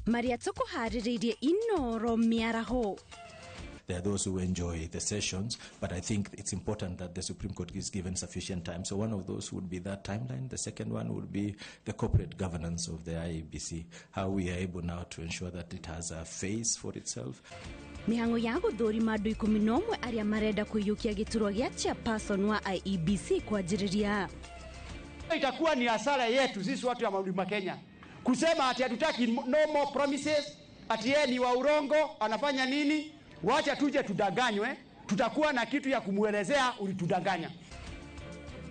Maria tũkũharĩrĩirie Inoro mĩaraho. There are those who enjoy the sessions, but I think it's important that the Supreme Court is given sufficient time. So one of those would be that timeline. The second one would be the corporate governance of the IEBC, how we are able now to ensure that it has a face for itself. Mĩhang'o ya gũthũrima andũ 11 arĩa marenda kũiyũkia gĩturwa gĩa chairperson wa IEBC kwanjĩrĩria. Itakuwa ni hasara yetu sisi watu wa Mlima Kenya kusema ati hatutaki no more promises, ati yeye ni wa urongo, anafanya nini? Wacha tuje tudanganywe, tutakuwa na kitu ya kumuelezea ulitudanganya.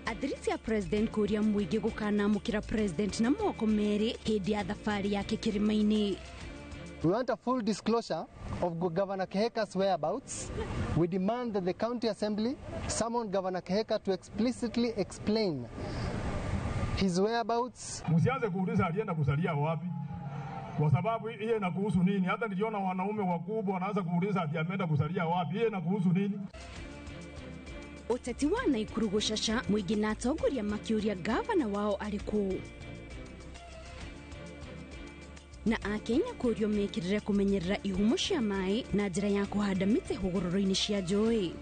Athirisi ya president kũria mũingĩ gũkanamũkĩra president na moko merĩ hĩndĩ ya thabarĩ yake kĩrĩma-inĩ. We want a full disclosure of Governor Kihika's whereabouts. We demand that the County Assembly summon Governor Kihika to explicitly explain his whereabouts. Msianze kuuliza alienda kusalia wapi, kwa sababu hiyo inakuhusu nini? Hata niliona wanaume wakubwa wanaanza kuuliza ati ameenda kusalia wapi, hiyo inakuhusu nini? Ũteti wa Naikuru gũcaca mũingĩ na atongoria makĩũria gavana wao arĩ kũ. Na akenya kũrio mekĩrĩre kũmenyerera ihumo cia maĩ na njĩra ya kũhanda mĩtĩ hũgũrũrũ-inĩ cia njũĩ.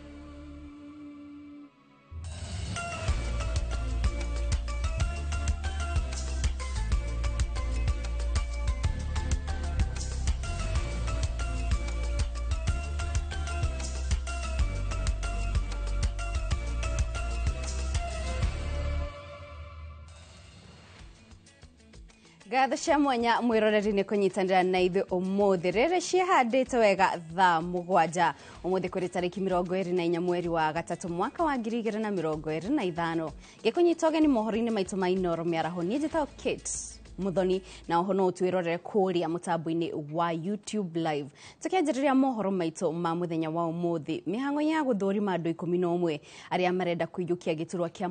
Ngatho cia mwanya mwiroreri nĩ kũnyitanĩra na ithuĩ ũmũthĩ rĩrĩ ciĩhandĩte wega thaa 7 ũmũthĩ kũrĩ tarĩki 24 mweri wa 3 mwaka wa 2025. Gĩkũnyita ũgeni mohoro-inĩ maitũ ma Inoro mĩaraho. Niĩ njĩtagwo Kate Muthoni na oho no ũtwĩrorere kũrĩa mũtambo-inĩ wa YouTube live. Tũkĩanjĩrĩria mohoro maitũ ma mũthenya wa ũmũthĩ, mĩhang'o ya gũthũrima andũ 11 arĩa marenda kũiyũkia gĩturwa kĩa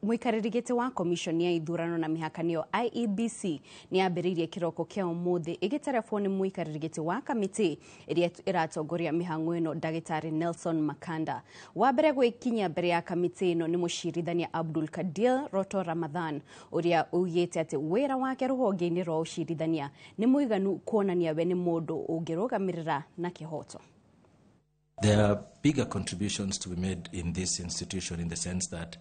mũikarĩri gĩtĩ wa commission ya ithurano na mĩhaka nĩyo IEBC nĩ yambĩrĩirie kĩroko kĩa ũmũthĩ ĩgĩterebwo nĩ mũikarĩri gĩtĩ wa kamĩtĩ ĩrĩa ĩratongoria mĩhang'o ĩno ndagĩtarĩ Nelson Makanda. Wa mbere gwĩkinyia mbere ya kamĩtĩ ĩno nĩ mũcirithania Abdul Kadir Roto Ramadhan ũrĩa ugĩte atĩ wĩra wake rũhonge-inĩ rwa ũcirithania nĩ mũiganu kuonania we nĩ mũndũ ũngĩrũgamĩrĩra na kĩhoto. There are bigger contributions to be made in this institution in the sense that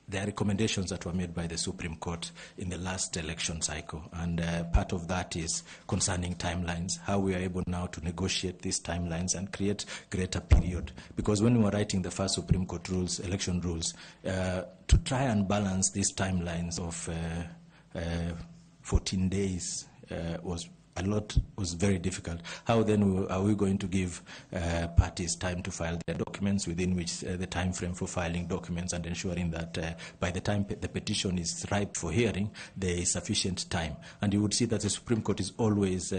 there are recommendations that were made by the Supreme Court in the last election cycle, and part of that is concerning timelines, how we are able now to negotiate these timelines and create greater period. Because when we were writing the first Supreme Court rules, election rules, to try and balance these timelines of 14 days was a lot, was very difficult. How then are we going to give parties time to file their documents within which the time frame for filing documents and ensuring that by the time the petition is ripe for hearing, there is sufficient time. And you would see that the Supreme Court is always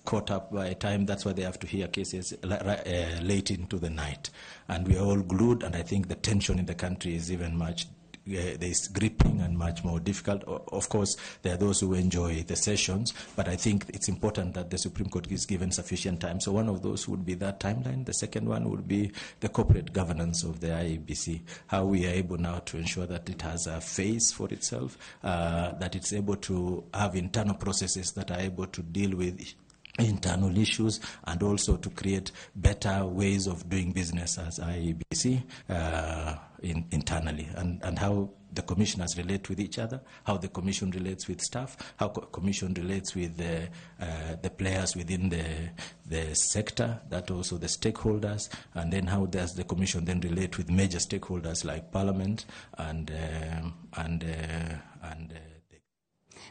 caught up by time. That's why they have to hear cases late into the night. And we are all glued, and I think the tension in the country is even much there is gripping and much more difficult. Of course, there are those who enjoy the sessions, but I think it's important that the Supreme Court is given sufficient time. So one of those would be that timeline. The second one would be the corporate governance of the IEBC, how we are able now to ensure that it has a face for itself, that it's able to have internal processes that are able to deal with internal issues, and also to create better ways of doing business as IEBC internally, and how the commissioners relate with each other, how the commission relates with staff, how commission relates with the players within the sector, that also the stakeholders, and then how does the commission then relate with major stakeholders like Parliament and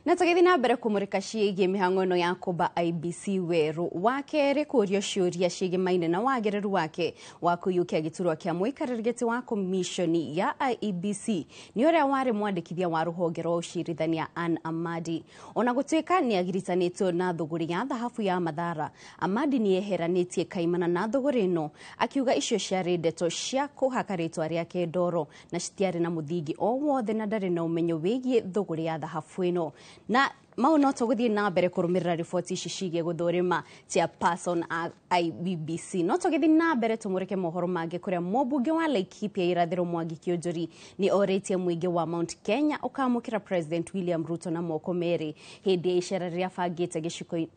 Na tũgĩthiĩ na mbere kũmũrĩka ciĩgiĩ mĩhang'o ĩno ya kũmba IEBC werũ wa kerĩ kũrio ciũria ciĩgĩmaine na wagĩrĩru wake wa kũiyũkia gĩturwa kĩa mũikarĩri gĩtĩ wa komishoni ya IEBC nĩ ũrĩa warĩ mwandĩkithia wa rũhonge rwa ũcirithania Ann Amadi. Ona gũtuĩka nĩ agiritanĩtio na thũgũrĩ ya thahabu ya Mathara, Amadi nĩ eheranĩtie kaimana na thũgũrĩ ĩno akiuga icio ciarĩ ndeto cia kũhaka rĩtwa rĩake ndoro na citiarĩ na mũthingi o wothe na ndarĩ na ũmenyo wĩgiĩ thũgũrĩ ya thahabu ĩno. Na Mau no tũgũthiĩ na mbere kũrũmĩrĩra riboti ici cigiĩ gũthũrima chairperson a IEBC. No tũgĩthiĩ na mbere tũmũrĩke mohoro mangĩ, kũrĩa mũmbunge wa Laikipia Irathĩro Mwangi Kĩũnjũri nĩ orĩtie mũingĩ wa Mount Kenya ũkamũkĩra President William Ruto na moko merĩ hĩndĩ ya icera rĩrĩa abangĩte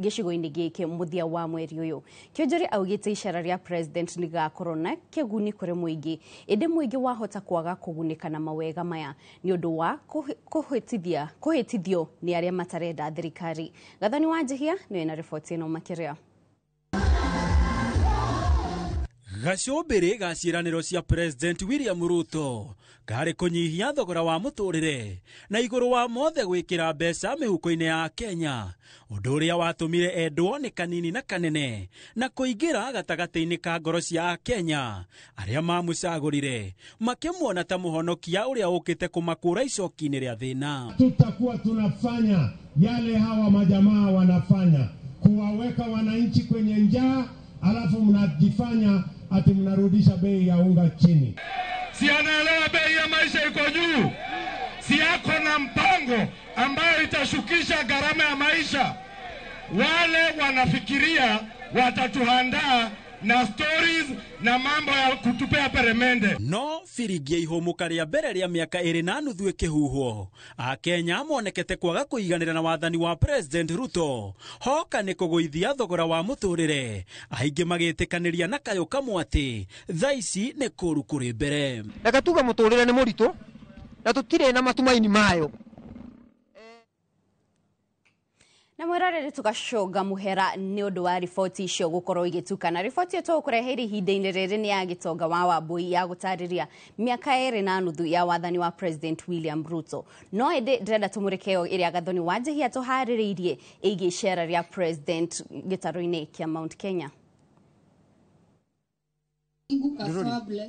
gĩcigo-inĩ gĩkĩ mũthia wa mweri ũyũ. Kĩũnjũri augĩte icera rĩa President nĩgakorwo na kĩguni kũrĩ mũingĩ, ĩndĩ mũingĩ wahota kwaga kũgunĩka na mawega maya nĩ ũndũ wa kũhĩtithio nĩ arĩa matarenda thirikari. Gathoni wa Njihia nĩwe na riboti ĩno makĩria. Gacũmbĩrĩ ga ciĩranĩro cia President William Ruto karĩ kũnyihia thogora wa mũtũrĩre na igũrũ wa mothe gwĩkĩra mbeca mĩhuko-inĩ ya Kenya, ũndũ ũrĩa watũmire endwo nĩ kanini na kanene na kũingĩra gatagatĩ-inĩ ka ngoro cia Akenya arĩa mamũcagũrire makĩmuona ta mũhonokia ũrĩa ũkĩte kũmakũra icoki-inĩ rĩa thĩna. Tutakuwa tunafanya yale hawa majamaa wanafanya, kuwaweka wananchi kwenye njaa, alafu mnajifanya ati mnarudisha bei ya unga chini. Si anaelewa bei ya maisha iko juu? Si ako na mpango ambayo itashukisha gharama ya maisha? Wale wanafikiria watatuhandaa na stories na mambo ya kutupea peremende. No biringi ya ihũmũka rĩa mbere rĩa mĩaka 2.5 ĩkĩhuhwo, Akenya monekete kwaga kũiganĩra na wathani wa President Ruto hoka nĩ kũgũithia thogora wa mũtũrĩre, aingĩ magĩtĩkanĩria na kayũ kamwe atĩ thaa ici nĩ kũru kũrĩ mbere. Reke tuge mũtũrĩre nĩ mũritũ na tũtirĩ na matumaini mayo. Na mwirorere tugacoga muhera nĩ ũndũ wa riboti icio gũkorwo igĩtukana. Riboti ĩyo tũgũkũreheire ihinda-inĩ rĩrĩ nĩ ya Gĩtonga wa Wambui ya gũtarĩria mĩaka 2.5 ya wathani wa President William Ruto. No ĩndĩ ndĩrenda tũmũrĩke ĩyo ĩrĩa Gathoni wa Njihia tũharĩrĩirie ĩgiĩ icera rĩa President gĩtarũ-inĩ kĩa Mount Kenya.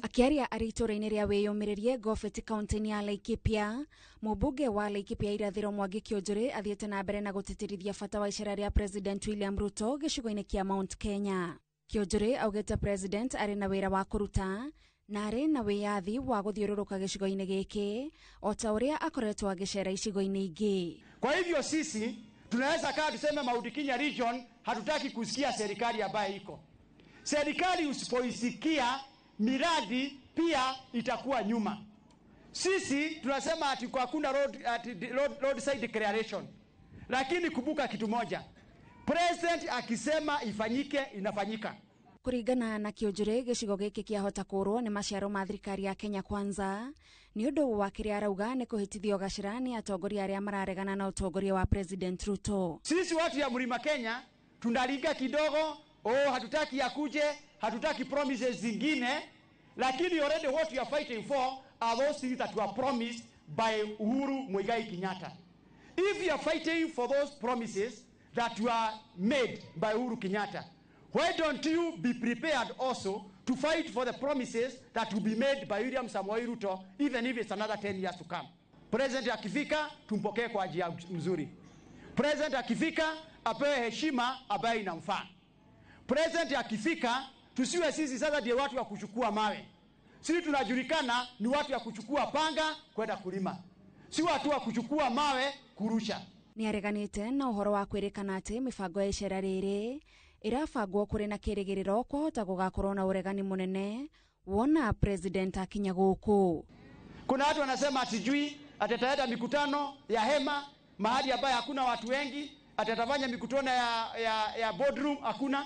Akiaria arĩ itũũra-inĩ rĩa wĩyũmĩrĩrie Ngobeti kaunti-inĩ ya Laikipia, mũmbunge wa Laikipia Irathĩro Mwangi Kĩũnjũrĩ athiĩte na mbere na gũtĩtĩrithia bata wa icera rĩa President William Ruto gĩcigo-inĩ kĩa Mount Kenya. Kĩũnjũrĩ augĩte President arĩ na wĩra wa kũruta na arĩ na wĩyathi wa gũthiũrũrũka gĩcigo-inĩ gĩkĩ o ta ũrĩa akoretwo agĩcera icigo-inĩ ingĩ. Kwa hivyo sisi tunaweza kaa tuseme Mount Kenya region hatutaki kusikia serikali ambayo iko. Serikali usipoisikia miradi pia itakuwa nyuma. Sisi tunasema ati kwa hakuna roadside declaration. Lakini kumbuka kitu moja. President akisema ifanyike inafanyika. Kũringana na Kĩũnjũrĩ, gĩcigo gĩkĩ kĩahota kũrwo nĩ maciaro ma thirikari ya Kenya Kwanza nĩ ũndũ wa kĩrĩa arauga nĩ kũhĩtithio gacĩra nĩ atongoria arĩa mararegana na ũtongoria wa President Ruto. Sisi watu ya Mlima Kenya tunaliga kidogo. Oh, hatutaki akuje, hatutaki promises zingine, lakini already what we are fighting for are those things that were promised by Uhuru Muigai Kenyatta. If you are fighting for those promises that were made by Uhuru Kenyatta, why don't you be prepared also to fight for the promises that will be made by William Samoei Ruto, even if it's another 10 years to come? President akifika, tumpokee kwa njia mzuri. President akifika, apewe heshima ambayo inamfaa. President akifika, tusiwe sisi sasa ndiye watu wa kuchukua mawe. Sisi tunajulikana ni watu wa kuchukua panga kwenda kulima, si watu wa kuchukua mawe kurusha. Nĩ areganĩte na ũhoro wa kwĩrĩkana atĩ mĩbango ya icera rĩrĩ ĩrabangwo kũrĩ na kĩrĩgĩrĩro kwahota gũgakorwo na ũregani mũnene wona President akinya gũkũ. Kuna watu wanasema atijui atataenda mikutano ya hema mahali ambayo hakuna watu wengi, atatafanya mikutano ya boardroom hakuna.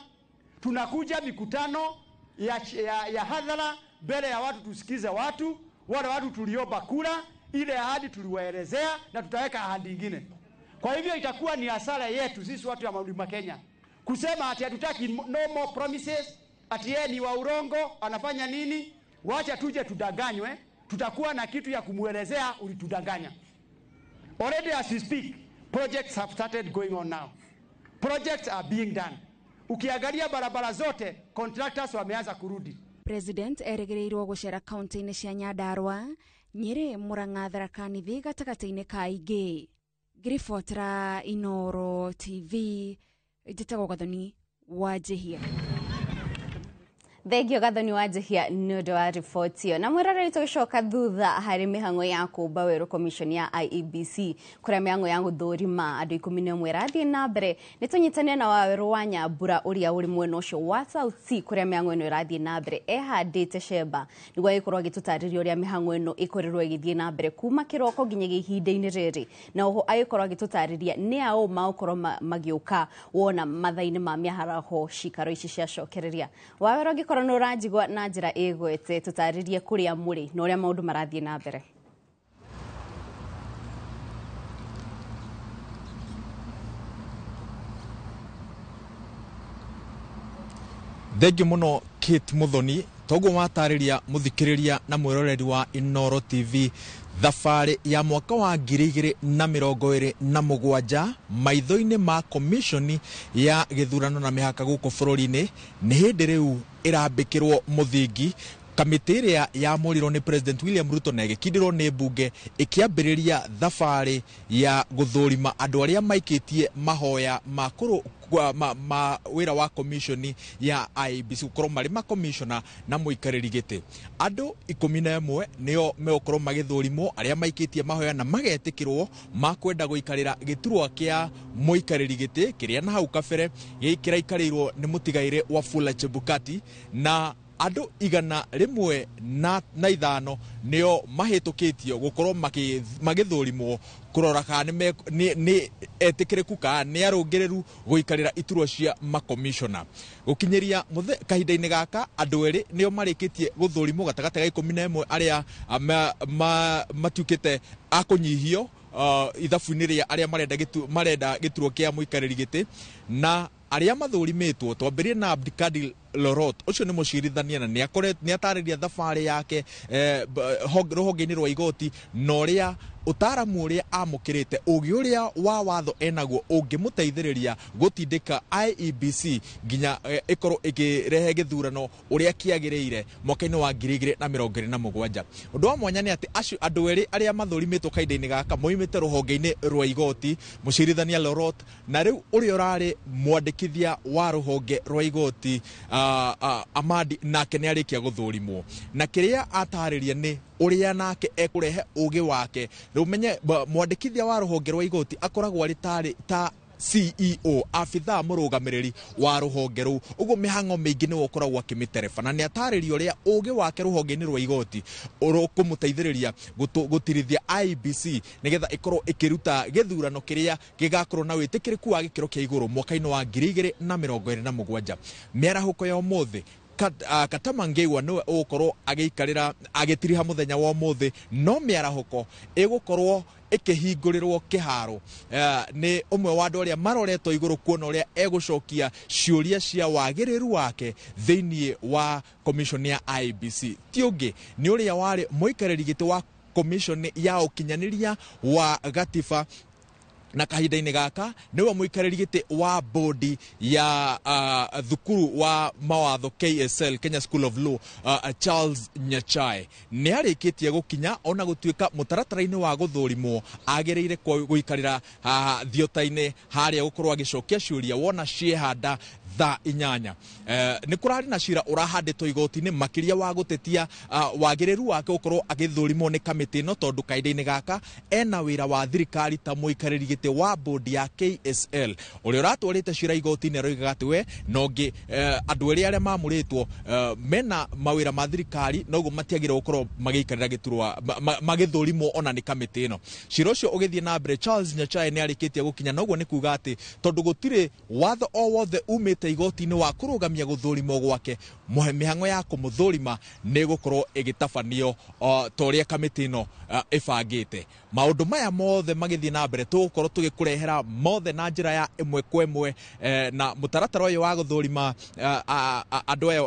Tunakuja mikutano ya hadhara mbele ya watu, tusikize watu, wale watu tuliomba kura, ile ahadi tuliwaelezea na tutaweka ahadi nyingine. Kwa hivyo itakuwa ni hasara yetu sisi watu ya Mlima Kenya kusema ati hatutaki no more promises, ati yeye ni wa urongo, anafanya nini? Wacha tuje tudanganywe, tutakuwa na kitu ya kumuelezea ulitudanganya. Already as we speak, projects have started going on now. Projects are being done. Ukiangalia barabara zote, contractors wameanza kurudi. President erĩgĩrĩirwo gũcera kaunti-inĩ cia Nyandarua, Nyĩrĩ, Murang'a, Tharaka Nithi gatagatĩ-inĩ ka ingĩ. Ngĩribotera Inooro TV, njĩtagwo Gathoni wa Njihia. Thengio Gathoni wa Njihia nĩ ũndũ wa riboti ĩyo. Na mwĩroreri, tũgĩcoka thutha harĩ mĩhang'o ya kũmba werũ commission ya IEBC, kũrĩa mĩhang'o ya gũthũrima andũ 11 ĩrathiĩ na mbere, nĩ tũnyitane na Wawerũ wa Nyambura ũrĩa ũrĩ mwena ũcio wa South C, kũrĩa mĩhang'o ĩno ĩrathiĩ na mbere ehandĩte cemba nĩguo agĩkorwo agĩtũtarĩria ũrĩa mĩhang'o ĩno ĩkorirwo ĩgĩthiĩ na mbere kuma kĩroko nginyagia ihinda-inĩ rĩrĩ, na oho agĩkorwo agĩtũtarĩria nĩ aũ magũkorwo magĩũka wona mathaa-inĩ ma mĩaraho cikaro ici ciacokereria. Wawerũ, angĩkorwo nĩ ũranjigua na njĩra ĩgwete, tũtarĩrie kũrĩa mũrĩ na ũrĩa maũndũ marathiĩ na mbere. Thengiũ mũno, Kate Muthoni. Toguo watarĩria mũthikĩrĩria na mwĩroreri wa Inooro TV, thabarĩ ya mwaka wa 2027 maitho-inĩ ma komishoni ya gĩthurano na mĩhaka gũkũ bũrũri-inĩ nĩ hĩndĩ rĩu ĩrambĩkĩrwo mũthingi. Kamĩtĩ ĩrĩa yamũrirwo nĩ President William Ruto na ĩgĩkindĩrwo nĩ mbunge ĩkĩambĩrĩria thabarĩ ya gũthũrima andũ arĩa maikĩtie mahoya ma, kũrũ, ma, ma wĩra wa komishoni ya IEBC gũkorwo marĩ makomishona na mũikarĩri gĩtĩ. Andũ 11 nĩo megũkorwo magĩthũrimwo, arĩa maikĩtie mahoya na magetĩkĩrwo makwenda gũikarĩra gĩturwa kĩa mũikarĩri gĩtĩ kĩrĩa na hau kabere kĩraikarĩirwo nĩ mũtigairĩ Wafula Chebukati, na andũ 105 nĩo mahĩtũkĩtio gũkorwo magĩthũrimwo kũrora kana nĩ etĩkĩrĩku kana nĩ arũngĩrĩru gũikarĩra iturwa cia makomishona. Gũkinyĩria kahinda-inĩ gaka, andũ erĩ nĩo marĩkĩtie gũthũrimwo gatagatĩ ga 11 arĩa matuĩkĩte a kũnyihio ithabu-inĩ rĩa arĩa marenda gĩturwa kĩa mũikarĩri gĩtĩ. Na arĩa mathũrimĩtwo, twambĩrĩrie na Abdikadir Lorot. Ũcio nĩ mũcirithania na nĩ atarĩria thabarĩ yake rũhonge-inĩ rwa igoti na ũrĩa ũtaramu ũrĩa amũkĩrĩte, ũgĩ ũrĩa wa watho enaguo ũngĩmũteithĩrĩria gũtindĩka IEBC nginya ĩkorwo ĩkĩrehe gĩthurano ũrĩa kĩagĩrĩire mwaka-inĩ wa 2027. Ũndũ wa mwanya nĩ atĩ acio andũ erĩ arĩa mathũrimĩtwo kahinda-inĩ gaka moimĩte rũhonge-inĩ rwa igoti, mũcirithania Lorot na rĩu ũrĩa ũrarĩ mwandĩkithia wa rũhonge rwa igoti Amadi, nake nĩ arĩkia gũthũrimwo na kĩrĩa atarĩria nĩ ũrĩa nake ekũrehe ũgĩ wake. Rĩu menye mwandĩkithia wa rũhonge rwa igoti akoragwo arĩ tarĩ ta CEO, abithaa mũrũgamĩrĩri wa rũhonge rũu, ũguo mĩhang'o mĩingĩ nĩwe ũkoragwo akĩmĩtereba, na nĩ atarĩria ũrĩa ũgĩ wake rũhonge-inĩ rwa igoti ũkũmũteithĩrĩria gũtirithia IEBC nĩgetha ĩkorwo ĩkĩruta gĩthurano kĩrĩa gĩgakorwo na wĩtĩkĩrĩku wa gĩkĩro kĩa igũrũ mwaka-inĩ wa 2027. Mĩarahũko ya ũmũthĩ, Katama Ngeiwa nĩwe ũgũkorwo agĩikarĩra agĩtiriha mũthenya wa ũmũthĩ, no mĩarahũko ĩgũkorwo ĩkĩhingũrĩrwo kĩharo nĩ ũmwe wa andũ arĩa maroretwo igũrũ kuona ũrĩa egũcokia ciũria cia wagĩrĩru wake thĩinĩ wa commission ya IEBC. Ti ũngĩ nĩ ũrĩa warĩ mũikarĩri gĩtĩ wa commission ya ũkinyanĩria wa gatiba, na kahinda-inĩ gaka nĩwe mũikarĩri gĩtĩ wa bodi ya thukuru wa mawatho KSL, Kenya School of Law, Charles Nyachae nĩ arĩkĩtie gũkinya, ona gũtuĩka mũtaratara-inĩ wa gũthũrimwo agĩrĩire gũikarĩra thiota-inĩ harĩa gũkorwo agĩcokia ciũria wona ciehanda thaa 8. Nĩ kũrarĩ na cira ũrahandĩtwo igoti-inĩ makĩria wa gũtetia wagĩrĩru wake gũkorwo agĩthũrimwo nĩ kamĩtĩ ĩno, tondũ kahinda-inĩ gaka ena wĩra wa thirikari ta mũikarĩri gĩtĩ wa bodi ya KSL. Ũrĩa ũratwarĩte cira igoti-inĩ aroigaga atĩ we na ũngĩ andũ erĩ arĩa mamũrĩtwo mena mawĩra ma thirikari, noguo matiagĩrĩirwo gũkorwo magĩikarĩra gĩturwa magĩthũrimwo ona nĩ kamĩtĩ ĩno. Cira ũcio ũgĩthiĩ na mbere, Charles Nyachae nĩ arĩkĩtie gũkinya, noguo nĩ kuga atĩ tondũ gũtirĩ watho o wothe umĩte igoti-inĩ wa kũrũgamia gũthũrimwo gwake, mĩhang'o ya kũmũthũrima nĩ ĩgũkorwo ĩgĩtabanio ta ũrĩa kamĩtĩ ĩno ĩbangĩte. Maũndũ maya mothe magĩthiĩ na mbere, tũgũkorwo tũgĩkũrehera mothe na njĩra ya ĩmwe kwa ĩmwe, na mũtaratara ũyũ wa gũthũrima andũ aya,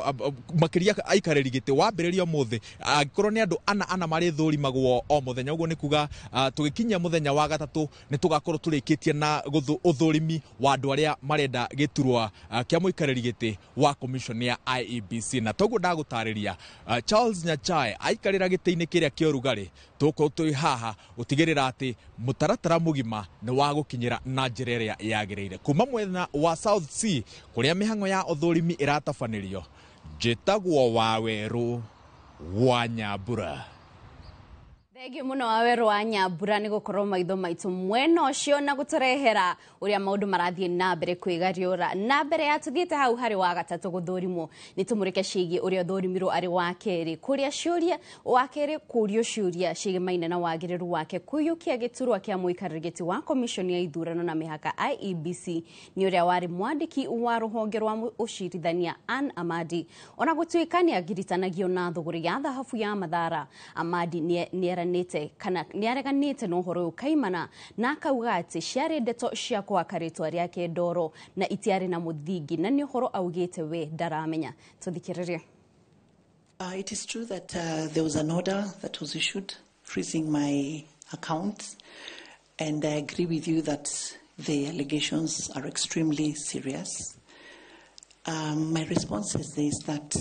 makĩria aikarĩri gĩtĩ, wambĩrĩria ũmũthĩ. Angĩkorwo nĩ andũ ana ana marĩthũrimagwo o mũthenya, ũguo nĩ kuga tũgĩkinyia mũthenya wa gatatũ nĩ tũgakorwo tũrĩkĩtie na ũthũrimi wa andũ arĩa marenda gĩturwa kĩa mũikarĩri gĩtĩ wa commission ya IEBC. Na toguo ndagũtarĩria, Charles Nyachae aikarĩra gĩtĩ-inĩ kĩrĩa kĩa ũrugarĩ, tũgũkorwo twĩ haha gũtigĩrĩra atĩ mũtaratara mũgima nĩ wa gũkinyĩra na njĩra ĩrĩa yagĩrĩire. Kuma mwena wa South C kũrĩa mĩhang'o ya ũthũrimi ĩratabanĩrio, Njĩtagwo Wawerũ wa Nyambura. Thengiũ mũno Wawerũ wa Nyambura nĩ gũkorwo maitho maitũ mwena ũcio na gũtũrehera ũrĩa maũndũ marathiĩ na mbere kwĩgariũra. Na mbere ya tũthiĩte hau harĩ wa gatatũ gũthũrimwo, nĩ tũmũrĩke ciĩgiĩ ũrĩa ũthũrimirwo arĩ wa kerĩ, kũrĩa ciũria wa kerĩ kũrio ciũria ciĩgemaine na wagĩrĩru wake kũiyũkia gĩturwa kĩa mũikarĩri gĩtĩ wa komishoni ya ithurano na mĩhaka IEBC nĩ ũrĩa warĩ mwandĩki wa rũhonge rwa ũcirithania Ann Amadi. Ona gũtuĩka nĩ agiritanagio na thũgũrĩ ya thahabu ya Mathara, Amadi nĩ kana nĩareganĩte na ũhoro ũyũ kaimana na akauga atĩ ciarĩ ndeto cia kũhaka rĩtwa rĩake ndoro na itiarĩ na mũthingi, na nĩ ũhoro augĩte we ndaramenya. Tũthikĩrĩrie. It is true that there was an order that was issued freezing my account, and I agree with you that the allegations are extremely serious. My response is this, that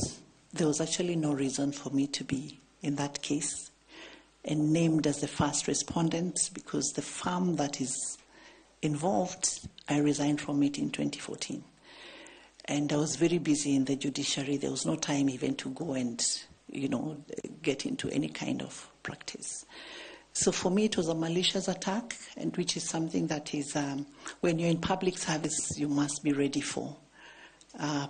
there was actually no reason for me to be in that case and named as the first respondent, because the firm that is involved, I resigned from it in 2014. And I was very busy in the judiciary. There was no time even to go and, you know, get into any kind of practice. So for me, it was a malicious attack, and which is something that is, when you're in public service, you must be ready for.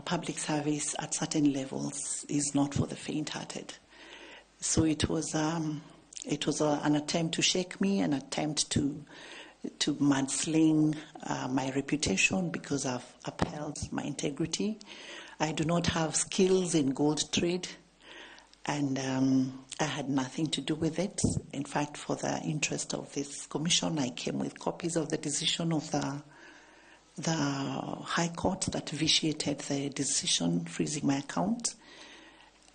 Public service at certain levels is not for the faint-hearted. So it was an attempt to shake me, an attempt to mudsling my reputation, because I've upheld my integrity. I do not have skills in gold trade, and I had nothing to do with it. In fact, for the interest of this commission, I came with copies of the decision of the High Court that vitiated the decision freezing my account,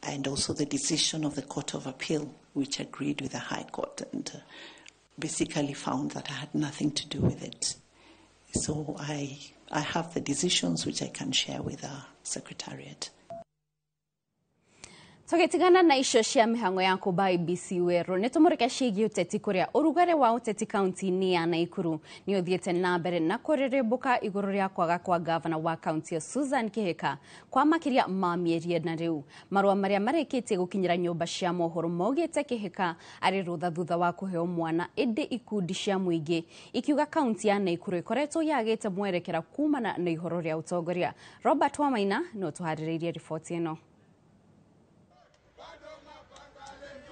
and also the decision of the Court of Appeal, which agreed with the High Court and basically found that I had nothing to do with it. So I have the decisions which I can share with the Secretariat. Tũgĩtigana na icio cia mĩhang'o ya kũmba IEBC werũ, nĩ tũmũrĩke ciĩgiĩ ũteti kũrĩa ũrugarĩ wa ũteti kaunti-inĩ ya Naikuru nĩ ũthiĩte na mbere na kũrĩrĩmbũka igũrũ rĩa kwaga kwa gavana wa kaunti ya Susan Kihika kwa makĩria ma mĩeri ĩna rĩu. Marũa marĩa marĩkĩtie gũkinyĩra nyũmba cia mohoro maugĩte Kihika arĩ rũtha thutha wa kũheo mwana, ĩndĩ ikundi cia mũingĩ ikiuga kaunti ya Naikuru ĩkoretwo yagĩte mwerekera kumana na ihoro rĩa ũtongoria. Robert Wamaina no tũharĩrĩirie riboti ĩno.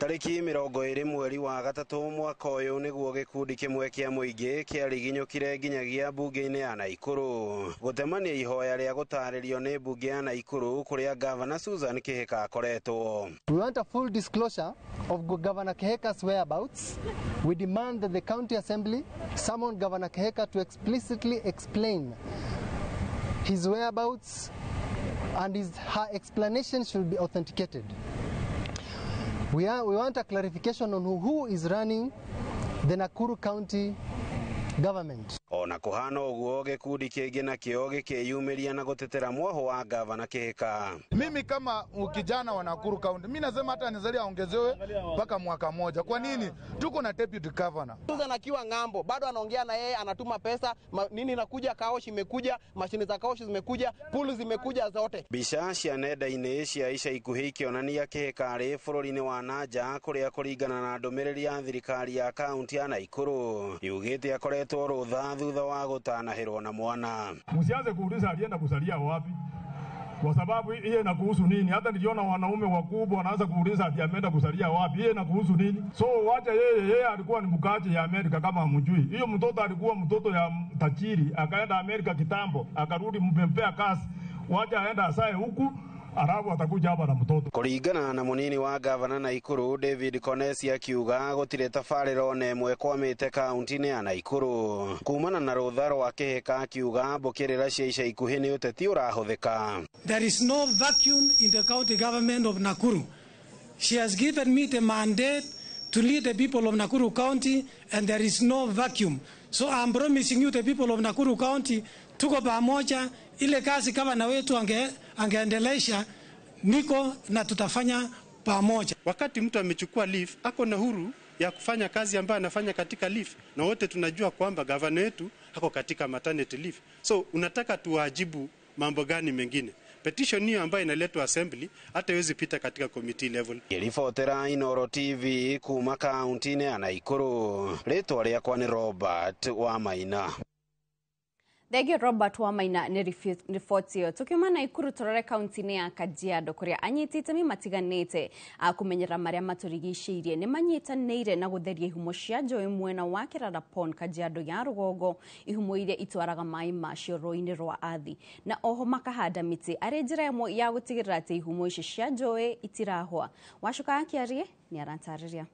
Tariki 20 mweri wa gatatũ mwaka ũyũ nĩguo gĩkundi kĩmwe kĩa mũingĩ kĩariginyũkire nginyagia mbunge-inĩ ya Naikuru gũtemania ihoya rĩa gũtarĩrio nĩ mbunge ya Naikuru kũrĩa Gavana Susan Kihika akoretwo. We want a full disclosure of Governor Kihika's whereabouts. We demand that the County Assembly summon Governor Kihika to explicitly explain his whereabouts, and her explanation should be authenticated. We want a clarification on who is running the Nakuru County government. Ona kuhana uguo gikundi kingi nakio gikiyumiria na gutetera mwoho wa gavana Kihika. Mimi kama kijana wa Nakuru County, mimi nasema hata nizalia ongezewe mpaka mwaka moja. Kwa nini? Tuko na deputy governor. Susan akiwa ngambo, bado anaongea na yeye, anatuma pesa, nini inakuja, kaoshi imekuja, mashine za kaoshi zimekuja, pulu zimekuja zote. Mbica cia nenda-inĩ cia ica ikuhĩ ikĩonania Kihika arĩ bũrũri-inĩ wa nanja kũrĩa kũringana na ndũmĩrĩri ya thirikari ya kaunti ya Nakuru yugĩte akoretwo rũtha thutha wa gũtanahĩrwo na mwana. Msianze kuuliza alienda kusalia wapi, kwa sababu hiyo inakuhusu nini? Hata niliona wanaume wakubwa wanaanza kuuliza ati ameenda kusalia wapi, hiyo inakuhusu nini? So wacha yeye alikuwa ni mkaji ya Amerika kama hamjui. Hiyo mtoto alikuwa mtoto ya tajiri, akaenda Amerika kitambo, akarudi mmempea kazi. Wacha aenda asae huku, arabu atakuja hapa na mtoto. Kuringana na munini wa gavana Nakuru David Konesi akiuga gutire tabarĩra ona ĩmwe kwamĩte kaunti-inĩ ya Nakuru kumana na rũtha rwa Kihika akiuga mbũkĩrĩra cia ica ikuhĩ nĩ ũteti ũrahũthĩka. There is no vacuum in the county government of Nakuru. She has given me the mandate to lead the people of Nakuru County, and there is no vacuum. So I'm promising you the people of Nakuru County, tuko pamoja, ile kazi gavana wetu angeendelesha niko na tutafanya pamoja. Wakati mtu amechukua leave, ako na huru ya kufanya kazi ambayo anafanya katika leave, na wote tunajua kwamba gavana wetu ako katika maternity leave. So unataka tuwajibu mambo gani mengine? Petition hiyo ambayo inaletwa assembly hata iwezi pita katika committee level. Ngĩribotera Inooro TV kuma kaunti-inĩ ya Naikuru, rĩtwa rĩakwa nĩ Robert Wamaina. Thengio Robert Wamaina nĩ riboti ĩyo. Tukiuma Naikuru tũrore kaunti-inĩ ya Kajiado kũrĩa anyiti itemi matiganĩte a kũmenyerera marĩa matũrigicĩirie nĩ manyitanĩire na gũtheria ihumo cia njũĩ mwena wa Kerara Pond, Kajiado ya rũgongo, ihumo iria itwaraga maĩ macio rũĩ-inĩ rwa Athi, na oho makahanda mĩtĩ arĩ njĩra ĩmwe ya gũtigĩrĩra atĩ ihumo ici cia njũĩ itirahwa. Wacuka Akĩarie nĩ aratarĩria.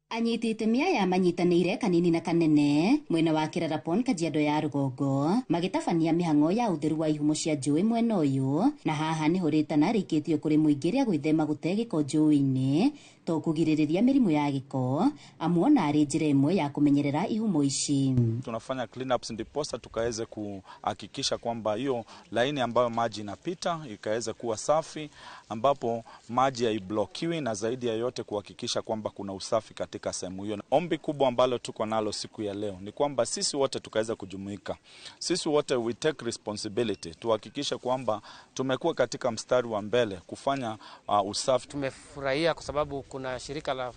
Anyiti itemi aya manyitanĩire kanini na kanene mwena wa Kerara Pond, Kajiado ya rũgongo, magĩtabania mĩhang'o ya ũtheru wa ihumo cia njũĩ mwena ũyũ, na haha nĩho rĩtana rĩikĩtio kũrĩ mũingĩ rĩa gwĩthema gũte gĩko njũĩ-inĩ to kũgirĩrĩria mĩrimũ ya gĩko, amu ona arĩ njĩra ĩmwe ya kũmenyerera ihumo ici. Tunafanya cleanups ndiposa tukaweze kuhakikisha kwamba hiyo laini ambayo maji inapita ikaweze kuwa safi, ambapo maji haiblokiwi, na zaidi ya yote kuhakikisha kwamba kuna usafi katika sehemu hiyo. Ombi kubwa ambalo tuko nalo siku ya leo ni kwamba sisi wote tukaweza kujumuika, sisi wote we take responsibility, tuhakikishe kwamba tumekuwa katika mstari wa mbele kufanya usafi. Tumefurahia kwa sababu kuna shirika la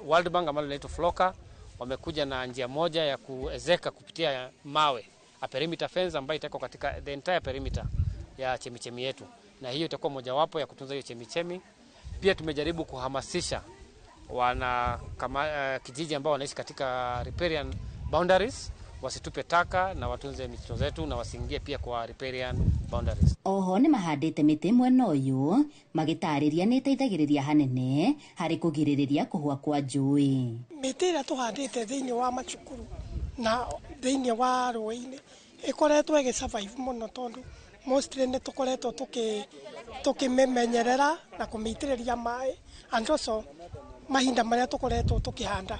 World Bank ambalo linaitwa Floka, wamekuja na njia moja ya kuezeka kupitia mawe, a perimeter fence ambayo itakuwa katika the entire perimeter ya chemichemi yetu, na hiyo itakuwa mojawapo ya kutunza hiyo chemichemi. Pia tumejaribu kuhamasisha wana kama, kijiji ambao wanaishi katika riparian boundaries wasitupe taka na watunze mito zetu na wasiingie pia kwa riparian boundaries. Oho nĩ mahandĩte mĩtĩ mwena ũyũ magĩtarĩria nĩ ĩteithagĩrĩria hanene harĩ kũgirĩrĩria kũhũa kwa njũĩ. Mĩtĩ ĩrĩa tũhandĩte thĩinĩ wa macukuru na thĩinĩ wa rũĩ-inĩ ĩkoretwo ĩgĩ survive mũno, tondũ mostly nĩ tũkoretwo tũkĩmĩmenyerera na kũmĩitĩrĩria maĩ, and also mahinda marĩa tũkoretwo tũkĩhanda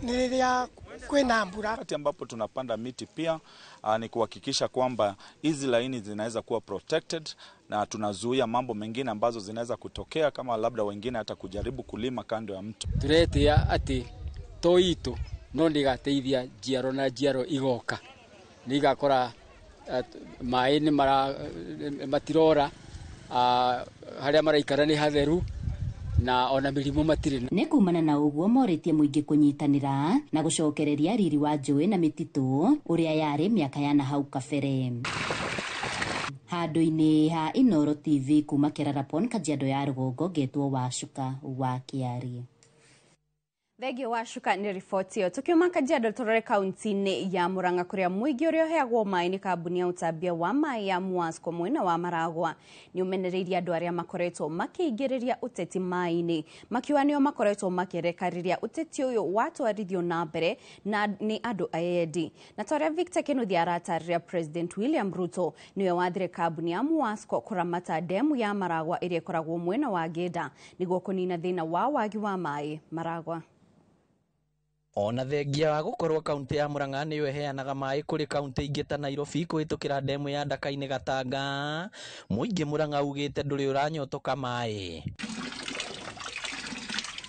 nĩ rĩrĩa kwĩna mbura. Wakati ambapo tunapanda miti pia ni kuhakikisha kwamba hizi laini zinaweza kuwa protected na tunazuia mambo mengine ambazo zinaweza kutokea kama labda wengine hata kujaribu kulima kando ya mto. Turetia ati to itu no ndigateithia njiaro na njiaro igoka nigakora maĩ nĩ matirora, harĩa maraikara nĩ hatheru na ona mĩrimũ matirĩ. Nĩ kumana na ũguo morĩtie mũingĩ kũnyitanĩra na gũcokereria riri wa njũĩ na mĩtitũ ũrĩa yarĩ mĩaka ya nahau kabere. Handũ-inĩ ha Inooro TV kuma Kerara Pond, Kajiado ya rũgongo, ngetwo Wacuka wa Kĩarie. Thengio Wacuka nĩ riboti ĩyo. Tukiuma Kajiado tũrore kaunti-inĩ ya Murang'a kũrĩa mũingĩ ũrĩa ũheagwo maĩ nĩ kambuni ya ũtambia wa maĩ ya Muasco mwena wa Maragwa nĩ ũmenereirie andũ arĩa makoretwo makĩingĩrĩria ũteti maĩ-inĩ, makiuga nĩo makoretwo makĩreka rĩrĩa ũteti ũyũ watwarithio na mbere na nĩ andũ aendi. Na ta ũrĩa Victor Kinuthia aratarĩria, President William Ruto nĩwe wathire kambuni ya Muasco kũramata ndemu ya Maragwa ĩrĩa ĩkoragwo mwena wa Ngĩnda nĩguo kũnina thĩna wa wagi wa maĩ Maragwa. Ona thengia wa gũkorwo kaunti ya Murang'a nĩyo ĩheanaga maĩ kũrĩ kaunti ingĩ ta Nairobi kũhĩtũkĩra ndemu ya Ndaka-inĩ Gatanga, mũingĩ Murang'a ugĩte ndũrĩ ũranyotoka maĩ.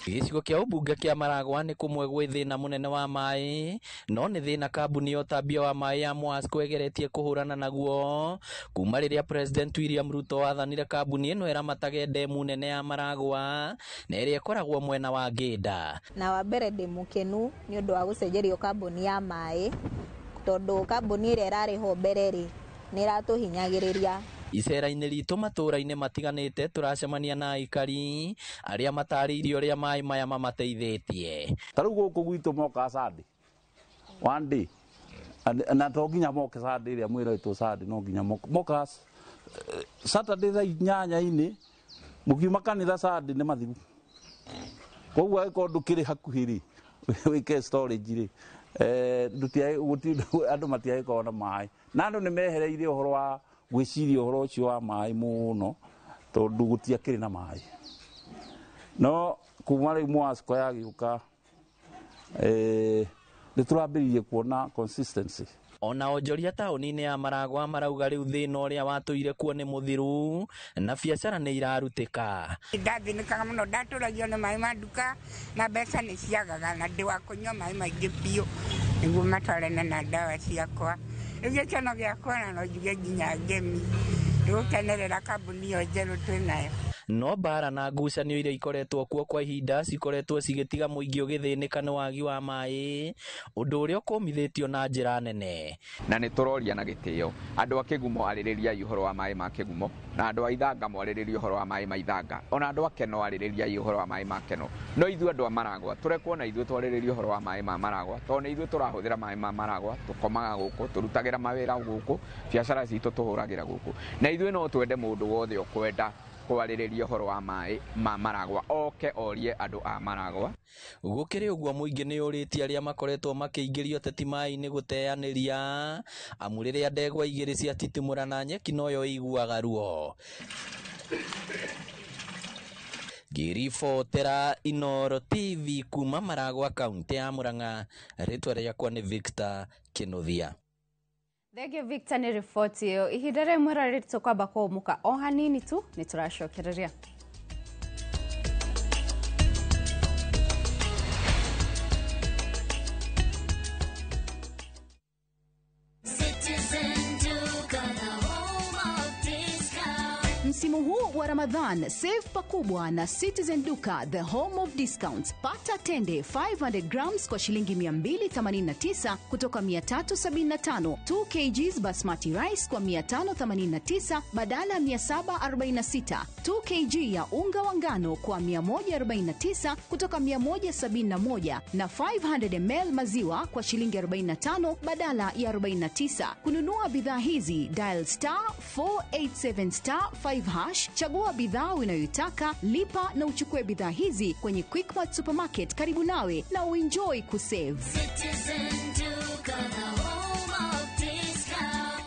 Gĩcigo kĩa ũmbunge kĩa Maragwa nĩ kũmwe gwĩ thĩna mũnene wa maĩ, no nĩ thĩna kambuni ya ũtambia wa maĩ ya Muasco ĩgeretie kũhũrana naguo kuma rĩrĩa President William Ruto athanire kambuni ĩno ĩramatage ndemu nene ya Maragwa na ĩrĩa ĩkoragwo mwena wa Ngĩnda. Na wa mbere ndĩ mũkenu nĩ ũndũ wa gũcenjerio kambuni ya maĩ, tondũ kambuni ĩrĩa ĩrarĩ ho mbere rĩ nĩ ĩratũhinyagĩrĩria. Icera-inĩ ritũ matũũra-inĩ matiganĩte tũracemania na aikari arĩa matarĩirie ũrĩa maĩ maya mamateithĩtie. Ta rĩu gũkũ gwitũ mokaga Sunday one day, na to nginya moke Sunday ĩrĩa mwĩrĩtwo Sunday, no nginya mokaga Saturday thaa 8 mũkiuma kanitha Sunday nĩ mathiru. Koguo angĩkorwo ndũkĩrĩ hakuhĩ rĩ wĩke storage rĩ, andũ matiagĩkorwo na maĩ, na andũ nĩ mehereire ũhoro wa gwĩciria ũhoro ũcio wa maĩ mũno tondũ gũtiakĩrĩ na maĩ. No kuma rĩu Muasco yagĩũka nĩ tũrambĩrĩirie kuona consistency. Ona onjoria taũni-inĩ ya Maragwa marauga rĩu thĩna ũrĩa watũire kuo nĩ mũthiru na biacara nĩ irarutĩka. Ndathĩnĩkaga mũno, ndatũragio nĩ maĩ ma nduka na mbeca nĩ ciagaga na ndĩ wa kũnyua maĩ maingĩ biũ nĩguo matwarane na ndawa ciakwa. Rĩu gĩkeno gĩakwa na no njuge nginya ngemi Tũgũkenerera kambuni ĩyo njerũ twĩ nayo. No mbara na ngucanio iria ikoretwo kuo kwa ihinda cikoretwo cigĩtiga mũingĩ ũgĩthĩnĩka nĩ wagi wa maĩ, ũndũ ũrĩa ũkũmithĩtio na njĩra nene. Na nĩ tũroria na gĩtĩo andũ a Kĩgumo arĩrĩriai ũhoro wa maĩ ma Kĩgumo, na andũ a Ithanga mwarĩrĩrie ũhoro wa maĩ ma Ithanga, ona andũ a Keno arĩrĩriai ũhoro wa maĩ ma Keno. No ithuĩ andũ a Maragwa tũrekwo na ithuĩ twarĩrĩrie ũhoro wa maĩ ma Maragwa, tondũ nĩ ithuĩ tũrahũthĩra maĩ ma Maragwa, tũkomaga gũkũ, tũrutagĩra mawĩra gũkũ, biacara citũ tũhũragĩra gũkũ. Na ithuĩ no twende mũndũ wothe ũkwenda kwarĩrĩria ũhoro wa maĩ ma Maragwa oke orie andũ a Maragwa. Gũkĩrĩ ũguo mũingĩ nĩ ũrĩtie arĩa makoretwo makĩingĩrio ũteti maĩ-inĩ gũteanĩria, amu rĩrĩa ndegwa igĩrĩ ciatitimũrana nyeki noyo ĩiguaga ruo. Ngĩribotera Inooro TV kuma Maragwa kaunti ya Murang'a, rĩtwa rĩakwa nĩ Victor Kĩnuthia. Thengio Victor nĩ riboti ĩyo. Ihinda rĩmwe rĩrĩ tũkwamba kũũmũka o hanini tu nĩ tũracokereria. Msimu huu wa Ramadhan, save pakubwa na Citizen Duka, the home of discounts. Pata tende 500 grams kwa shilingi 289 kutoka 375, 2 kgs basmati rice kwa 589 badala ya 746, 2 kg ya unga wa ngano kwa 149 kutoka 171 na 500 ml maziwa kwa shilingi 45 badala ya 49. Kununua bidhaa hizi, dial star 487 star 5 hash, chagua bidhaa unayoitaka, lipa na uchukue bidhaa hizi kwenye Quickmart Supermarket karibu nawe na uenjoy kusave. Citizen Duka, the home of discount.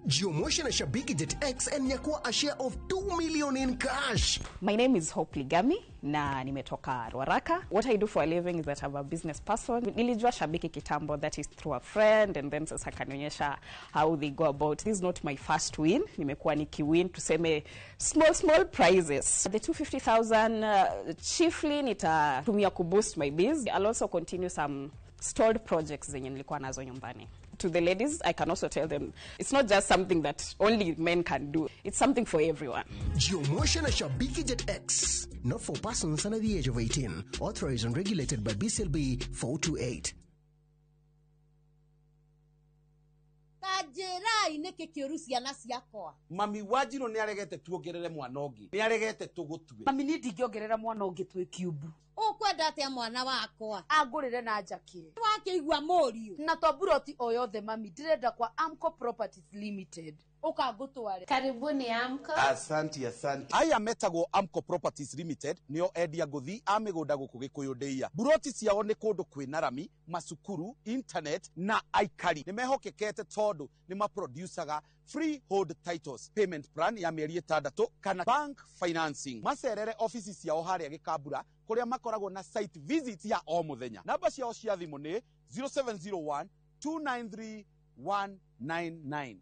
Jiomoshe na Shabiki Jet X and nyakua a share of 2 million in cash. My name is Hope Ligami na nimetoka Ruaraka. What I do for a living is that I'm a business person. Nilijua Shabiki kitambo, that is through a friend, and then sasa kanionyesha how they go about. This is not my first win. Nimekuwa nikiwin tuseme small small prizes. The 250,000 chiefly nitatumia kuboost my biz. I'll also continue some stalled projects zenye nilikuwa nazo nyumbani. To the ladies, I can also tell them it's not just something that only men can do. It's something for everyone. Jiomoshe na Shabiki Jet X. Not for persons under the age of 18. Authorized and regulated by BCLB 428. Tanjĩrai nĩkĩ kĩũru ciana ciakwa. Mami Wanjirũ nĩ aregete tuongerere mwana ũngĩ, nĩ aregete tũgũtue. Mami niĩ ndingĩongerera mwana ũngĩ twĩ kiumbu. Ũkwenda atĩa mwana wakwa? Angũrĩre na njakĩre. Wakĩigua mũriũ. Na to mburoti o yothe mami, ndĩrenda kwa Amco Properties Limited. Ũka ngũtware. Karibuni Amco. Asante, asante. Aya metagwo Amco Properties Limited nĩo endia ngũthi a mĩgũnda gũkũ Gĩkũyũ ndĩia. Mburoti ciao nĩ kũndũ kwĩna rami, macukuru, internet na aikari. Nĩ mehokekete tondũ nĩ maproducaga freehold titles, payment plan ya mĩeri 6 kana bank financing. Macerere ofici ciao harĩa Gĩkambura kũrĩa makoragwo na site visit ya o mũthenya. Namba ciao cia thimũ nĩ 0701 293 199.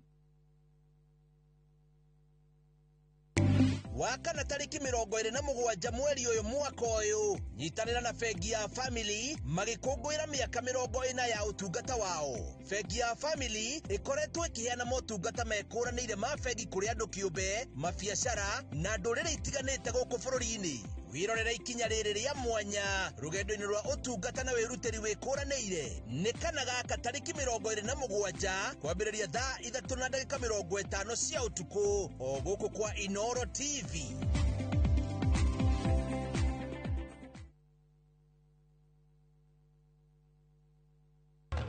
Wakana tariki 27 mweri ũyũ mwaka ũyũ, nyitanĩra na bengi ya Family magĩkũngũĩra mĩaka 40 ya ũtungata wao. Bengi ya Family ĩkoretwo ĩkĩheana motungata mekũranĩire ma bengi kũrĩ andũ kĩũmbe, mabiacara na ndũrĩrĩ itiganĩte gũkũ bũrũri-inĩ. Wirorere ikinya rĩrĩ rĩa mwanya rũgendo-inĩ rwa ũtungata na wĩrutĩri wĩkũranĩire nĩ kana gaka tariki 27 kwambĩrĩria thaa 3:50 cia ũtukũ o gũkũ kwa Inooro TV.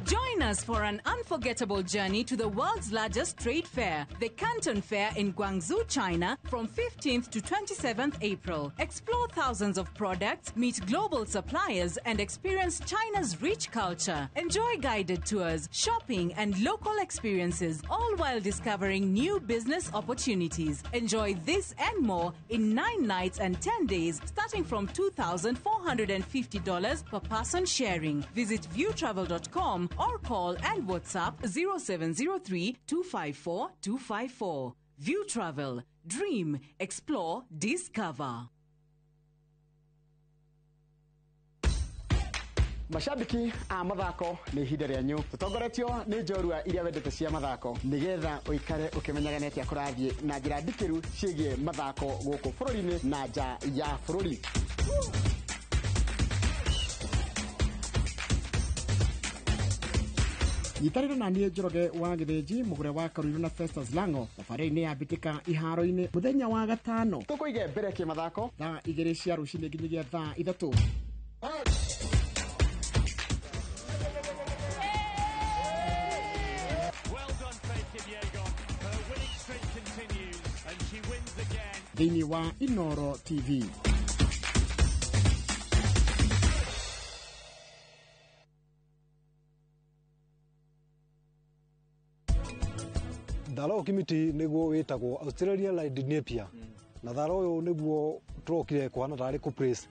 Join us for an unforgettable journey to the world's largest trade fair, the Canton Fair in Guangzhou, China, from 15th to 27th April. Explore thousands of products, meet global suppliers, and experience China's rich culture. Enjoy guided tours, shopping, and local experiences, all while discovering new business opportunities. Enjoy this and more in 9 nights and 10 days, starting from $2,450 per person sharing. Visit viewtravel.com or call and WhatsApp 0703 254 254. View Travel. Dream, explore, discover. Mashabiki a mathako, nĩ ihinda rĩanyu. Tũtongoretio nĩ njorua iria wendete cia mathako, nĩgetha ũikare ũkĩmenyaga nĩ atĩa kũrathiĩ na njĩra ndikĩru ciĩgiĩ mathako gũkũ bũrũri-inĩ na nja ya bũrũri. Nyitanĩra na niĩ Njoroge wa Gĩthĩnji, mũgũre wa Karuiru na Festus Lango, thabarĩ-inĩ ya mbĩtĩka iharo-inĩ mũthenya wa gatano. Tũkũige mbere kĩmathako thaa 2 cia rũcinĩ nginyagia thaa 3. Thĩinĩ wa Inoro TV. Thara ũyũ Kimiti nĩguo wĩtagwo Australian Red Napier, na thara ũyũ nĩguo tũrokire kũhana tarĩ kũ place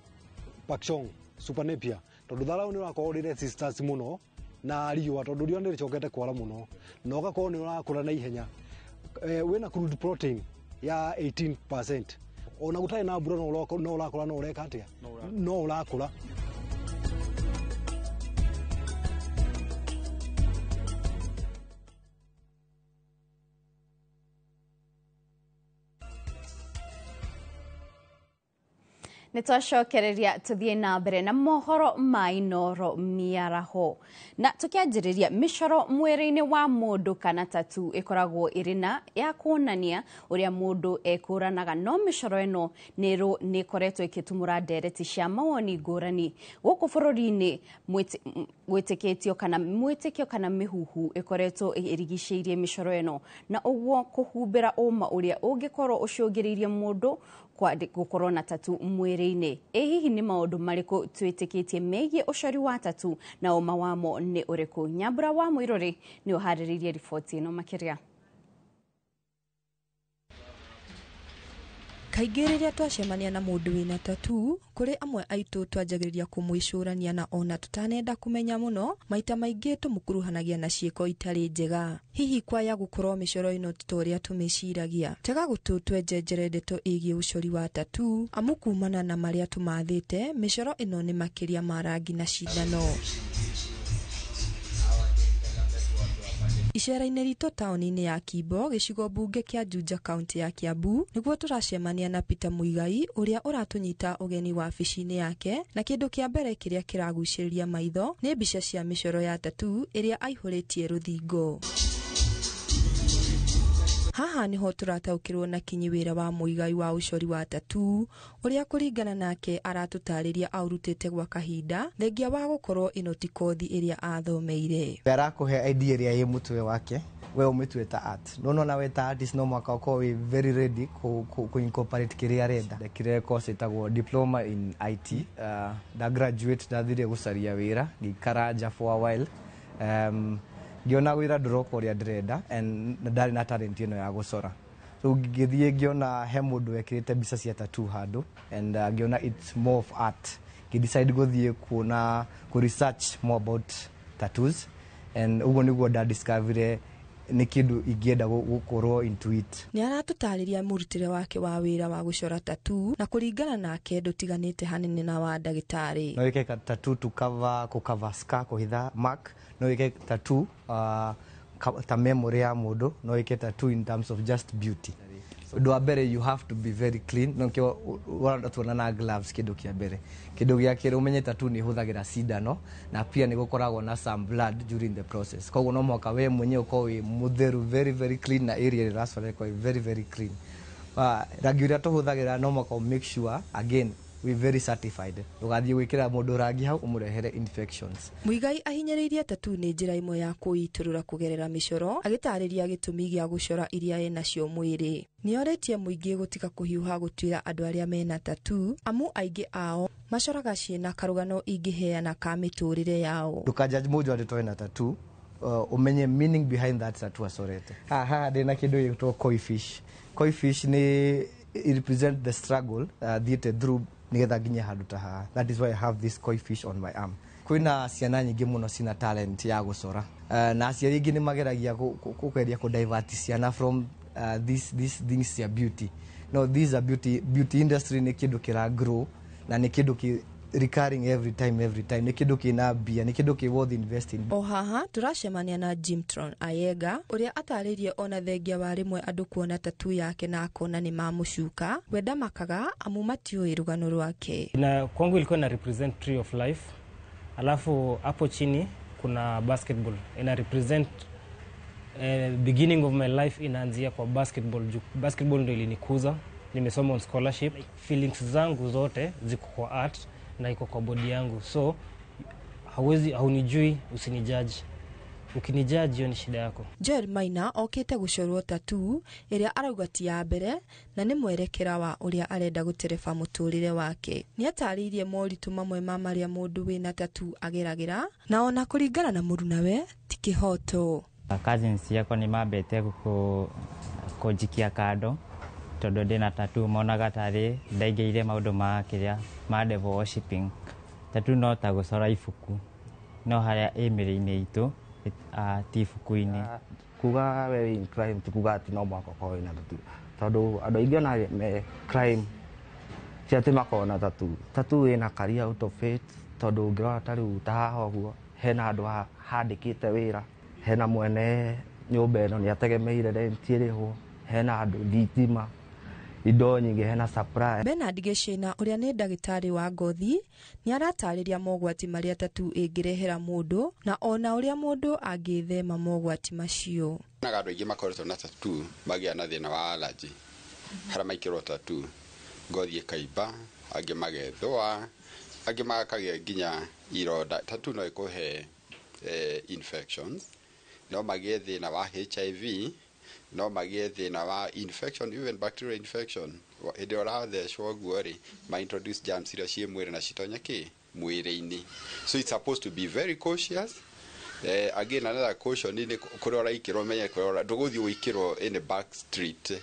Pakchong Super Napier, tondũ thara ũyũ nĩ ũrakorwo ũrĩ resistance mũno na riũa, tondũ riũa nĩ rĩcokete kwara mũno na ũgakorwo nĩ ũrakũra na ihenya. Wĩna crude protein ya 18%, ona gũtarĩ na mbura no ũrakũra, no ũreka atĩa, no ũrakũra. Nĩ twacokereria tũthiĩ na mbere na mohoro ma Inoro mĩaraho, na tũkĩanjĩrĩria mĩcoro mwĩrĩ-inĩ wa mũndũ kana tatu ĩkoragwo ĩrĩ na ya kuonania ũrĩa mũndũ ekũranaga, no mĩcoro ĩno nĩ ĩkoretwo ĩkĩtumũra ndereti cia mawoni ngũrani gũkũ bũrũri-inĩ. Gwĩtĩkĩtio kana mwĩtĩkio kana mĩhuhu ĩkoretwo ĩrigicĩirie mĩcoro ĩno, na ũguo kũhumbĩra ũma ũrĩa ũngĩkorwo ũcũngĩrĩirie mũndũ gũkorwo na tatu mwĩrĩ-inĩ. Ĩ hihi nĩ maũndũ marĩkũ twĩtĩkĩtie megiĩ ũcori wa tatu na ũma wamo nĩ ũrĩkũ? Nyambura wa Mũirũrĩ nĩ ũharĩrĩirie riboti ĩno makĩria. Kaingĩ rĩrĩa twacemania na mũndũ wĩna tattoo, kũrĩ amwe aitũ twanjagĩrĩria kũmwĩcũrania na ona tũtanenda kũmenya mũno, maita maingĩ tũmũkuruhanagia na ciĩko itarĩ njega. Hihi kwaya gũkorwo mĩcoro ĩno ti ta ũrĩa tũmĩciragia. Tega gũtũ twenjenjere ndeto ĩgiĩ ũcori wa tattoo, amu kumana na marĩa tũmathĩte, mĩcoro ĩno nĩ makĩria ma rangi na cindano. Icera-inĩ ritũ taũni-inĩ ya Kimbo, gĩcigo mbunge kĩa Juja, kaunti ya Kiambu, nĩguo tũracemania na Peter Muigai ũrĩa ũratũnyita ũgeni wabici-inĩ yake, na kĩndũ kĩa mbere kĩrĩa kĩragucĩrĩria maitho nĩ mbica cia mĩcoro ya tattoo ĩrĩa aihũrĩtie rũthingo. Haha niho tũrataũkĩrwo na kinyi wĩra wa Muigai wa ũcori wa tattoo ũrĩa kũringana nake aratũtarĩria aũrutĩte gwa kahinda thengia wa gũkorwo ĩno ti kothi ĩrĩa athomeire. Arakũhe idea ĩrĩa ĩ mũtwe wake, we ũmĩtue ta art. No nona we ta artist no mwaka ũkorwo wĩ very ready ku incorporate kĩrĩa arenda. Ndekire course ĩtagwo diploma in IT. Nda graduate ndathire gũcaria wĩra, ngĩikara nja for a while. Ngĩona wĩra ndũroka ũrĩa ndĩrenda and ndarĩ na talent ĩno ya gũcora. So ngĩthiĩ ngĩona he mũndũ wekĩrĩte mbica cia tattoo handũ and ngĩona it's more of art. Ngĩ decide gũthiĩ kuona kũ research more about tattoos and ũguo nĩguo nda discover nĩ kĩndũ ingĩenda gũkorwo into it. Nĩ aratũtarĩria mũrutĩre wake wa wĩra wa gũcora tattoo na kũringana nake ndũtiganĩte hanene na wa ndagĩtarĩ. No wĩke tattoo to cover, kũ cover scar, kũhitha mark. No wĩke tattoo ta memory ya mũndũ. No wĩke tattoo in terms of just beauty. Ũndũ wa mbere you have to be very clean. No kĩo ũratuona na gloves kĩndũ kĩa mbere. Kĩndũ gĩa kerĩ ũmenye tattoo nĩ ĩhũthagĩra cindano na pia nĩ gũkoragwo na some blood during the process. Koguo no mũhaka we mwenyewe ũkorwo wĩ mũtheru, very very clean, na area ĩrĩa ĩracora ĩkorwo ĩ very very clean. Rangi ũrĩa tũhũthagĩra no mũhaka ũ make sure again we very certified. Ndũgathiĩ gwĩkĩra mũndũ rangi hau ũmũrehere infections. Muigai ahinyĩrĩirie tattoo nĩ njĩra ĩmwe ya kwĩitũrũra kũgerera mĩcoro, agĩtarĩria gĩtũmi gĩa gũcora iria enacio mwĩrĩ. Nĩorĩtie mũingĩ gũtiga kũhiũha gũtuĩra andũ arĩa mena tattoo, amu aingĩ ao macoraga ciĩna karũgano ingĩheana ka mĩtũrĩre yao. Ndũka judge mũndũ atĩ tondũ ena tattoo, ũmenye meaning behind that tattoo acorete. Haha ndĩna kĩndũ gĩgwĩtwo koi fish. Koi fish nĩ it represent the struggle thiĩte through nigetha nginye handũ ta haha. That is why I have this koi fish on my arm. Kwĩna ciana nyingĩ mũno cina talent ya gũcora. Na aciari aingĩ nĩ mageragia kũgeria kũ divert ciana from this things ya beauty. No, this a beauty industry nĩ kĩndũ kĩra grow na nĩ kĩndũ recurring every time every time, nĩ kĩndũ kĩna mbia, nĩ kĩndũ kĩ worth investing. O haha tũracemania na Jimtron Ayega ũrĩa atarĩirie ona thengia wa rĩmwe andũ kuona tattoo yake na akona nĩ mamũcuka, we ndamakaga amu matiũĩ rũgano rwake. Na kwangu ilikuwa ina represent tree of life, alafu hapo chini kuna basketball ina represent beginning of my life, inaanzia kwa basketball juu basketball ndio ilinikuza. Nimesoma on scholarship, feelings zangu zote ziko kwa art na iko kwa body yangu, so hauwezi, haunijui, usinijudge. Ukinijudge hiyo ni shida yako. Joel Maina okĩte gũcorwo tattoo ĩrĩa arauga ti ya mbere na nĩ mwerekera wa ũrĩa arenda gũtereba mũtũrĩre wake. Nĩatarĩirie moritũ mamwe ma marĩa mũndũ wĩna tattoo ageragĩra na ona kũringana na mũrunawe ti kĩhoto. Cousins ciakwa nĩ mambĩte kũnjikia kando tondũ ndĩna tattoo, monaga tarĩ ndaingĩire maũndũ ma kĩrĩa ma devil worshiping. Tattoo no ta gũcora ibuku, no harĩa ĩ mĩrĩ-inĩ itũ ti ibuku-inĩ. Kuga we wĩ in crime ti kuga atĩ no mũhaka ũkorwo wĩna tattoo, tondũ andũ aingĩ ona me crime ti atĩ makoragwo na tattoo. Tattoo ĩna career out of it, tondũ ũngĩrora ta rĩu ta haha ũguo hena andũ handĩkĩte wĩra, hena mwene nyũmba ĩno nĩ ategemeire rent ĩrĩhwo, hena andũ thitima, indo nyingĩ, hena supply. Bernard Gĩcina ũrĩa nĩ ndagĩtarĩ wa ngothi nĩ aratarĩria mogwati marĩa tattoo ĩngĩrehera mũndũ na ona ũrĩa mũndũ angĩthema mogwati macio. Naga andũ aingĩ makoretwo na tattoo magĩa na thĩna wa allergy, harĩa maikĩrwo tattoo ngothi ĩkaimba, angĩ magethũa, angĩ makagĩa nginya ironda. Tattoo no ĩkũhe infections, no magĩe thĩna wa HIV, no magĩe thĩna wa infection, even bacterial infection. Hĩndĩ ĩrĩa ũrathecwo ũguo rĩ, ma introduce germs iria ciĩ mwĩrĩ na citonye kĩ mwĩrĩ-inĩ. So it's supposed to be very cautious. Again, another caution nĩ kũrĩa ũraikĩrwo, menye kũrĩa ndũgũthiĩ gũikĩrwo in the back street.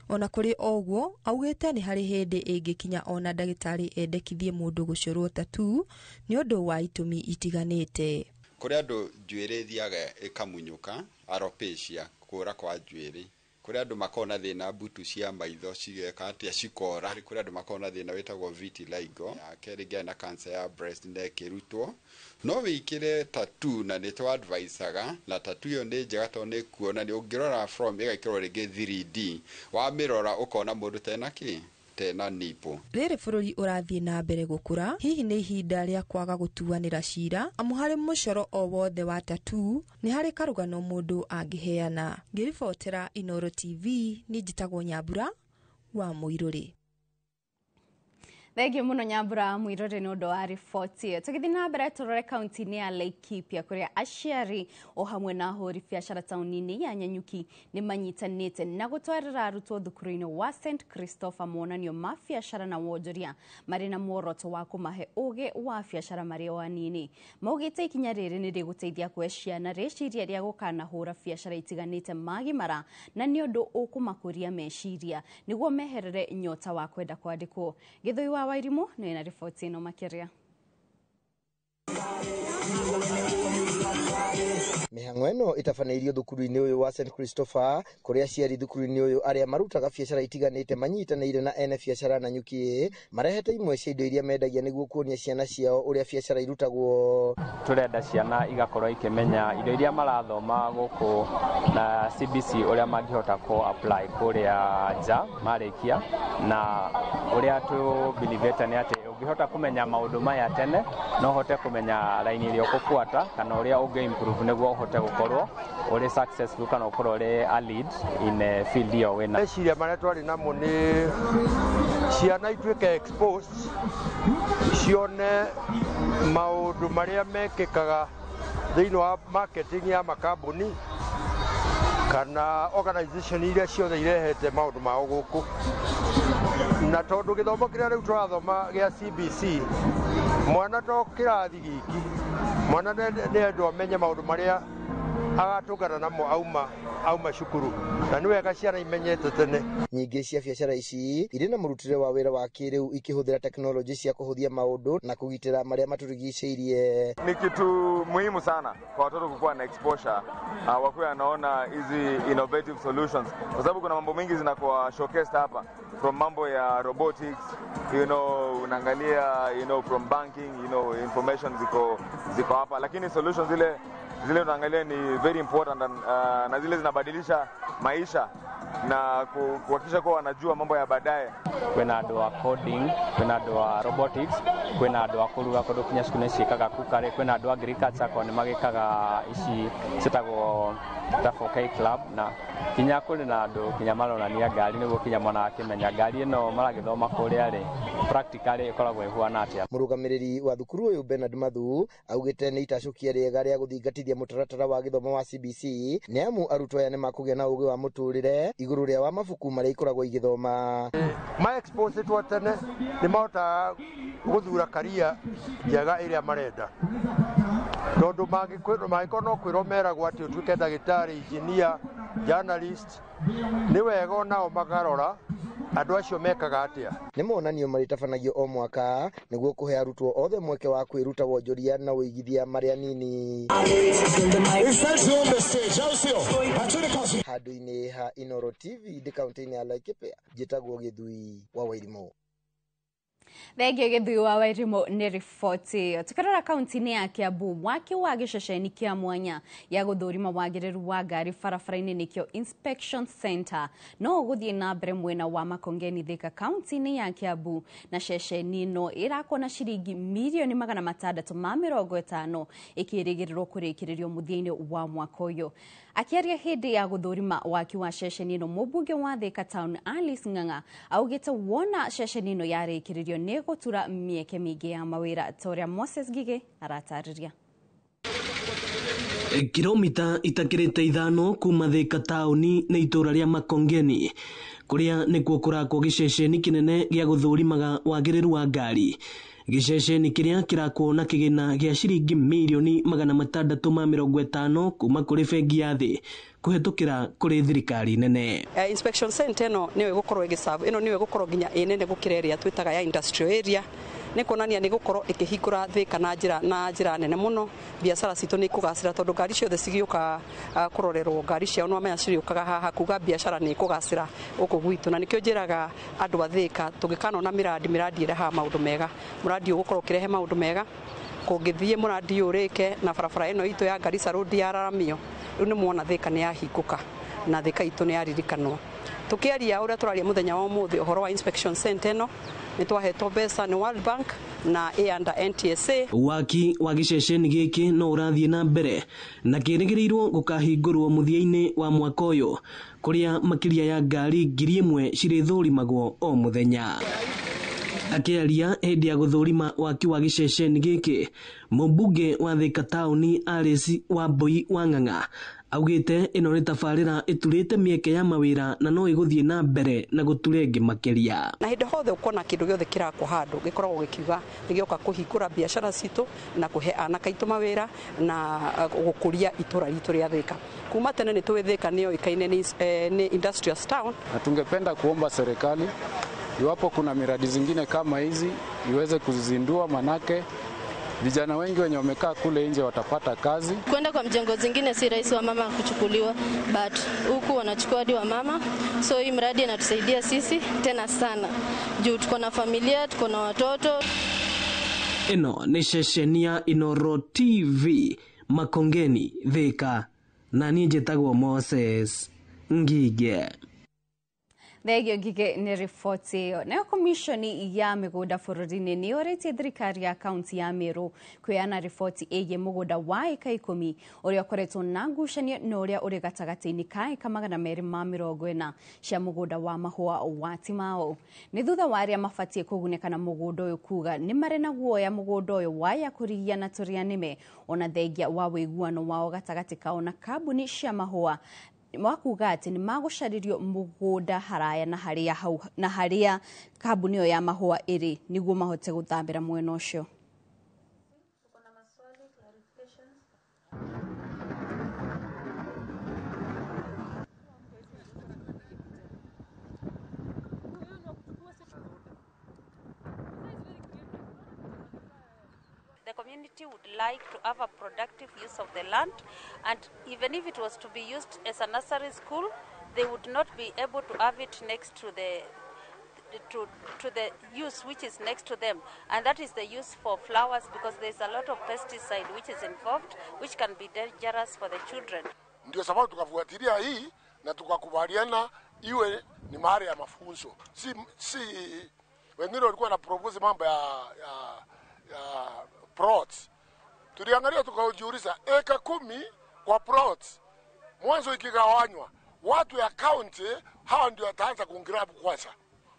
Ona kũrĩ o ũguo augĩte nĩ harĩ hĩndĩ ĩngĩkinya ona ndagĩtarĩ endekithie mũndũ gũcorwo tattoo nĩ ũndũ wa itũmi itiganĩte. Kũrĩ andũ njuĩrĩ ĩthiaga ĩkamunyũka, alopecia, kũra kwa njuĩrĩ. Kũrĩ andũ makoragwo na thĩna mbutu cia maitho cigeka atĩa cikora. Kũrĩ andũ makoragwo na thĩna wĩtagwo vitiligo, yake rĩngĩ na cancer ya breast na ĩkĩrutwo. No wĩikĩre tattoo na nĩ tũ-advisaga, na tattoo ĩyo nĩ njega tondũ nĩ kuona nĩ ũngĩrora from ĩgekĩrwo rĩngĩ 3D, wamĩrora ũkona mũndũ tena kĩ tena nipo. Rĩrĩ bũrũri ũrathiĩ na mbere gũkũra, hihi nĩ ihinda rĩa kwaga gũtuanĩra cira, amu harĩ mũcoro o wothe wa tattoo nĩ harĩ karũgano mũndũ angĩheana. Ngĩribotera Inooro TV, niĩ njĩtagwo Nyambura wa Mũirũrĩ. Thengiũ mũno Nyambura Mũirũrĩ nĩ ũndũ wa riboti ĩyo. Tũgĩthiĩ na mbere tũrore kaunti-inĩ ya Laikipia kũrĩa aciari o hamwe na ahũri biacara taũni-inĩ ya Nanyuki nĩ manyitanĩte na gũtwarĩra arutwo thukuru-inĩ wa St Christopher monanio ma biacara na wonjoria marĩ na muoroto wa kũmahe ũgĩ wa biacara marĩ o anini. Maugĩte ikinya rĩrĩ nĩ rĩgũteithia kũhe ciana rĩciria rĩa gũkanahũra biacara itiganĩte magimara na nĩ ũndũ ũkũmakũria meciria nĩguo meherere nyota wa kwenda kwandĩkwo. Gĩthũi wa Wairimu nĩ na riboti ĩno makĩria. Mĩhang'o ĩno ĩtabanĩirio thukuru-inĩ ũyũ wa St Christopher kũrĩa aciari thukuru-inĩ ũyũ arĩa marutaga biacara itiganĩte manyitanĩire na ene biacara Nanyuki marehete imwe cia indo iria mendagia nĩguo kuonia ciana ciao ũrĩa biacara irutagwo. Tũrenda ciana igakorwo ikĩmenya indo iria marathoma gũkũ na CBC ũrĩa mangĩhota kũ apply kũrĩa nja marĩkia, na ũrĩa tũ-believete nĩ atĩ ũngĩhota kũmenya maũndũ maya tene no ũhote kũmenya raini ĩrĩa ũkũbuata kana ũrĩa ũngĩ improve nĩguo ũhote gũkorwo ũrĩ successful kana ũkorwo ũrĩ a lead in field ĩyo wĩna. Meciria marĩa twarĩ namo nĩ ciana ituĩke exposed, cione maũndũ marĩa mekĩkaga thĩinĩ wa marketing ya makambuni kana organization iria ciothe irehete maũndũ mao gũkũ. Na tondũ gĩthomo kĩrĩa rĩu tũrathoma gĩa CBC, mwana to kĩrathi giki, mwana nĩ endwo amenye maũndũ marĩa agatũngana namo auma cukuru, na nĩ wega ciana imenyete tene. Nyingĩ cia biacara ici irĩ na mũrutĩre wa wĩra wa kĩrĩu ikĩhũthĩra tekinoronjĩ cia kũhũthia maũndũ na kũgitĩra marĩa matũrigicĩirie. Ni kitu muhimu sana kwa watoto kukuwa na exposure, wakuwe wanaona hizi innovative solutions, kwa sababu kuna mambo mengi zinakuwa showcased hapa, from mambo ya robotics, Unaangalia from banking, information ziko hapa, lakini solutions zile unaangalia ni very important and, na zile zinabadilisha maisha na kuhakikisha kuwa wanajua mambo ya baadaye. Kwĩna andũ a coding, kwĩna andũ a robotics, kwĩna andũ a kũruga kũndũ kinya cukuru nĩciĩkaga cookery, kwĩna andũ a agriculture ko nĩmagĩkaga ici ciĩtagwo ta 4K club, na kinya kũrĩ na andũ kinya maronania ngari nĩguo kinya mwana akĩmenya ngari ĩno maragĩthoma kũrĩa rĩ practically ĩkoragwo ĩhuana atĩa. Mũrũgamĩrĩri wa thukuru ũyũ Bernard Mathu augĩte nĩ itacũkia rĩega rĩa gũthingatithia mũtaratara wa gĩthomo wa CBC nĩ amu arutwo aya nĩmakũgĩa na ũgĩ wa mũtũrĩre igũrũ rĩa wa mabuku marĩa ikoragwo igĩthoma. Ma exposed tene nĩ mahotaga gũthura karia njega ĩrĩa marenda, tondũ mangĩkorwo no kwĩrwo meragwo atĩ ũtuĩke ndagĩtarĩ, engineer, journalist, nĩ wega onao makarora andũ acio mekaga atĩa. Nĩ monanio marĩtabanagio o mwaka nĩguo kũhe arutwo othe mweke wa kwĩruta wonjoria na ũigithia marĩa nini. Handũ-inĩ ha Inoro TV ndĩ kaũntĩ-inĩ ya Laikipia, njĩtagwo Gĩthui wa Wairimũ. Thengio Gĩthui wa Wairimũ nĩ riboti ĩyo. Tukĩrora kaunti-inĩ ya Kiambu, mwaki wa gĩceceni kĩa mwanya ya gũthũrima wagĩrĩru wa ngari barabara-inĩ nĩkĩo Inspection Center no ũgũthiĩ na mbere mwena wa Makongeni Thika kaunti-inĩ ya Kiambu, na ceceni ĩno ĩrakwo na ciringi mirioni 650 ĩkĩrĩgĩrĩrwo kũrĩkĩrĩrio mũthia-inĩ wa mwaka ũyũ. Akĩaria hĩndĩ ya gũthũrima waki wa ceceni ĩno, mũmbunge wa Thika Town Alice Ng'ang'a augĩte wona ceceni ĩno yarĩkĩrĩrio nĩ gũtura mĩeke mĩingĩ ya mawĩra, ta ũrĩa Moses Ngigĩ aratarĩria. Kilomita itakĩrĩte 5 kuma Thika taũni nĩ itũra rĩa Makongeni kũrĩa nĩkuo kũrakwo gĩceceni kĩnene gĩa gũthũrimaga wagĩrĩru wa ngari. Gĩceceni kĩrĩa kĩrakwo na kĩgĩna gĩa ciringi mirioni 650 kuma kũrĩ bengi ya thĩ kũhetũkĩra kũrĩ thirikari nene. Inspection center ĩno nĩyo ĩgũkorwo ĩgĩserve, ĩno nĩyo ĩgũkorwo nginya ĩ nene gũkĩra ĩrĩa twĩtaga ya industrial area. Nĩ kuonania nĩ gũkorwo ĩkĩhingũra Thika na njĩra nene mũno. Biacara citũ nĩ ikũgacĩra tondũ ngari ciothe cigĩũka kũrorerwo ngari ciao no menya cirĩũkaga haha, kuga biacara nĩ ikũgacĩra gũkũ gwitũ, na nĩkĩo njĩraga andũ a Thika tũngĩkanona mĩradi ĩrehaga maũndũ mega, mũradi ũgũkorwo ũkĩrehe maũndũ mega. Kũngĩthiĩ mũradi ũrĩke na barabara ĩno itũ ya Garissa Road yararamio, rĩu nĩ muona Thika nĩ yahingũka na Thika itũ nĩ yaririkanwo. Tukiaria ũrĩa tũraria mũthenya wa ũmũthĩ ũhoro wa inspection center ĩno, nĩ twahetwo mbeca nĩ World Bank na A under NTSA. Waki wa gĩceceni gĩkĩ no ũrathiĩ na mbere na kĩrĩgĩrĩirwo gũkahingũrwo mũthia-inĩ wa mwaka ũyũ, kũrĩa makĩria ya ngari 1000 cirĩthũrimagwo o mũthenya. Akĩaria hĩndĩ ya gũthũrima waki wa gĩceceni gĩkĩ, mũmbunge wa Thika taũni Alice Wambui wa Ng'ang'a augĩte ĩno nĩ tabarĩra ĩturĩte mĩeke ya mawĩra na no ĩgũthiĩ na mbere na gũtura ĩngĩ makĩria. Na hĩndĩ hothe ũkona kĩndũ gĩothe kĩrakwo handũ gĩkoragwo gĩkiuga nĩ gĩoka kũhingũra biacara citũ na kũhe anake aitũ mawĩra na gũkũria itũra ritũ rĩa Thika. Kuma tene nĩ tũĩ Thika nĩyo ĩkaine nĩ industrial town. Na tungependa kuomba serikali iwapo kuna miradi zingine kama hizi iweze kuzizindua, manake vijana wengi wenye wamekaa kule nje watapata kazi. Kwenda kwa mjengo zingine si rahisi wa mama kuchukuliwa, but huku wanachukua hadi wa mama. So hii mradi inatusaidia sisi tena sana. Juu tuko na familia, tuko na watoto. Eno ni ceceni ya Inoro TV Makongeni Thika, na niĩ njĩtagwo Moses Ngige. Thengio Ngige nĩ riboti ĩyo. Nayo komishoni ya mĩgũnda bũrũri-inĩ nĩ yũrĩtie thirikari ya kaunti ya Meru kũheana riboti ĩgiĩ mũgũnda wa ĩka 10 ũrĩa ũkoretwo na ngucanio na ũrĩa ũrĩ gatagatĩ-inĩ ka ĩka 240 cia mũgũnda wa mahũa wa Timao. Nĩ thutha wa arĩa mabatiĩ kũgunĩka na mũgũnda ũyũ kuga nĩ marĩ na guoya mũgũnda ũyũ waya kũrigia na tũrĩa nĩme, ona thengia wa ũiguano wao gatagatĩ kao na kambuni cia mahũa wakuga atĩ nĩ magũcarĩrio mũgũnda haraya na harĩa hau na harĩa kambuni ĩyo ya mahũa ĩrĩ nĩguo mahote gũthambĩra mwena ũcio. The community would like to have a productive use of the land, and even if it was to be used as a nursery school, they would not be able to have it next to to the use which is next to them, and that is the use for flowers, because there's a lot of pesticide which is involved, which can be dangerous for the children. Ndio sababu tukafuatilia hii na tukakubaliana iwe ni mahali ya mafunzo. Si wengine walikuwa na propose mambo ya plots. Tuliangalia tukajiuliza eka 10 kwa plots mwanzo ikigawanywa, watu ya county hawa ndio wataanza kugrab kwanza,